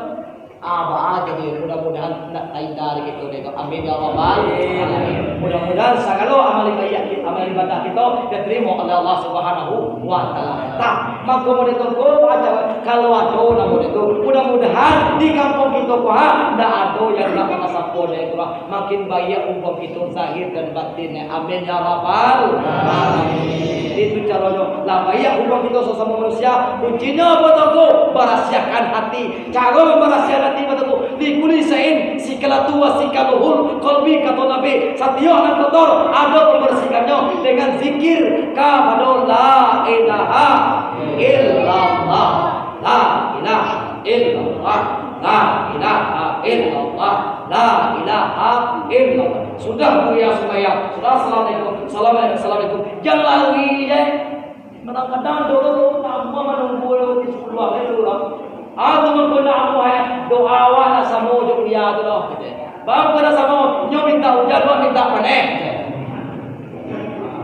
Ah, baa jadi, mudah-mudahan ndak tainda dari kito dek tu. Amin ya rabbal alamin. Mudah-mudahan sagalo amal ibadah, amal ibadah kito ditarimo oleh Allah Subhanahu wa taala. Tah, mako model tu ko, acara kalau ado namo model tu, mudah-mudahan di kampuang kito ko, ha, ndak ado yang ndak ka sapo dek tu lah. Makin baiak hubungan kito zahir dan batin. Amin ya rabbal alamin. Itu caronyo. Lah baiak hubungan kito sasamo manusia, kuncinyo apo tu ko? Barasiahkan hati. Caro mambarasiahkan hati apo tu ko? Likulli syai'in siklatuhu wa sikluhul qalbu, kato Nabi. Satiok nan kotor, ado pambarasiahannyo dengan zikir kapado la ilaha illallah. La ilaha illallah. La ilaha illallah. La ilaha illallah. Sudah buya sumbayang, sudah assalamualaikum, assalamualaikum, assalamualaikum. Jan lari je. Kadang-kadang dulu tu, amuah manunggu di sapuluah hari dulu lah. Ah, tu mangko nak amuah, eh, doa awak nak samo jo buya tu doh. Bang, kau nak samo, nyo minta ujan, wak minta Eh,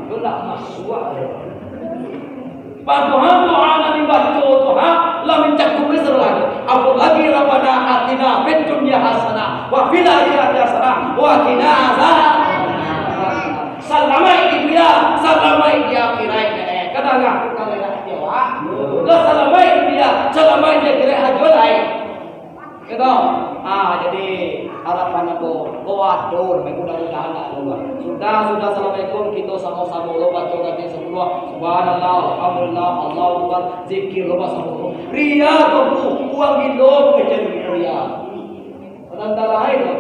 tu lah masuak. Padahal doa nan dibaco tu, ha, lah mancakupi sagalo. Apolai Rabbana atina fid dunya hasanah wa fil akhirati hasanah wa qina azab. Salamaik di dunia, salamaik di akhirat. Eh, kadang aku kalau nak dia, wah. Lah salamaik di dunia, salamaik di akhirat ajo lai. Gitu. Ah, jadi harapan aku, oh, aduh, mudah-mudahan tak lupa. Sudah, sudah, assalamualaikum. Kita sama-sama lo baca katik sepuluh. Subhanallah, alhamdulillah, Allahu Akbar. Zikir lo basamo. Ria tu, uang gilo kecil ria. Tantang lain tu.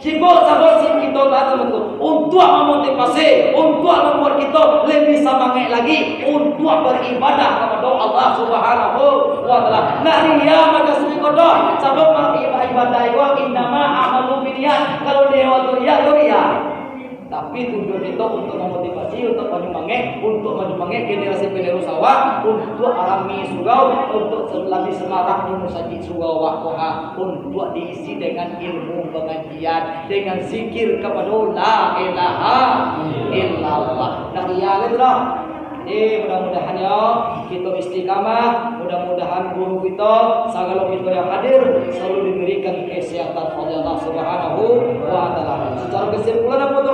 Sibuk sabab si kita tak tahu tu. Untuk memotivasi, untuk membuat kita lebih semangat lagi untuk beribadah kepada Allah Subhanahu wa Taala. Nak ria maka sibuk kodoh. Sabab ibadah itu innama amalu binniat. Kalau dia waktu ria, yo ria. Tapi tujuan itu untuk memotivasi, untuk menyumangat, untuk menyumangat generasi penerus awak, untuk rami surau, untuk se-, lebih semarak di musajik surau awak ko ha, untuk diisi dengan ilmu pengajian, dengan zikir kepada la ilaha illallah. Nah, iya gitu lah. Jadi, mudah-mudahan yo, kita istiqamah, mudah-mudahan guru kita, sagalo kita yang hadir, selalu diberikan kesehatan oleh Allah Subhanahu wa Taala. Secara kesimpulan, apa tu,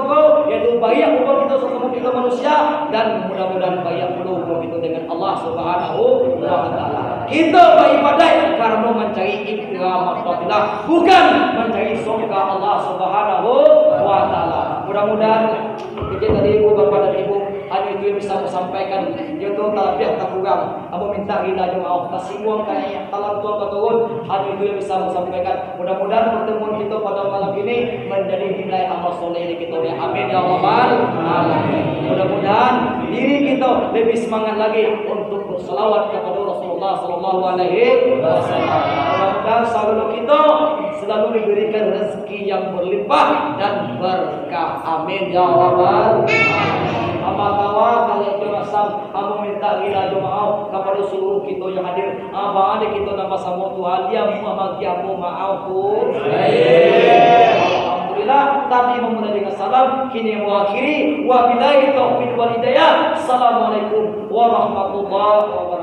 yaitu baik hubungan kita sesama kita manusia, dan mudah-mudahan baik pula hubungan kita dengan Allah Subhanahu wa Taala. Kita beribadah karena mencari ikram Allah, bukan mencari surga Allah Subhanahu wa Taala. Mudah-mudahan, kecil tadi, ibu, bapak dan ibu, hanya itu yang bisa saya sampaikan. Itu terlebih tak kurang. Ambo minta rila jo maaf. Tasingguang ka naiak, talantuang ka turun. Hanya itu yang bisa ambo sampaikan. Mudah-mudahan pertemuan kita pada malam ini menjadi nilai amal soleh di kita. Amin ya rabbal alamin. Mudah-mudahan diri kita lebih semangat lagi untuk berselawat kepada Rasulullah sallallahu alaihi wasallam. Mudah-mudahan selalu kita selalu diberikan rezeki yang berlimpah dan berkah. Amin ya rabbal alamin. Ambo tawa kalau itu rasam, ambo minta rila jo maaf kepada seluruh kita yang hadir. Abang ada kita nambah sama Tuhan, dia mamakai ambo maaf pun. Alhamdulillah, tadi memulai dengan salam, kini mengakhiri. Wabillahi taufiq wal hidayah. Assalamualaikum warahmatullahi wabarakatuh.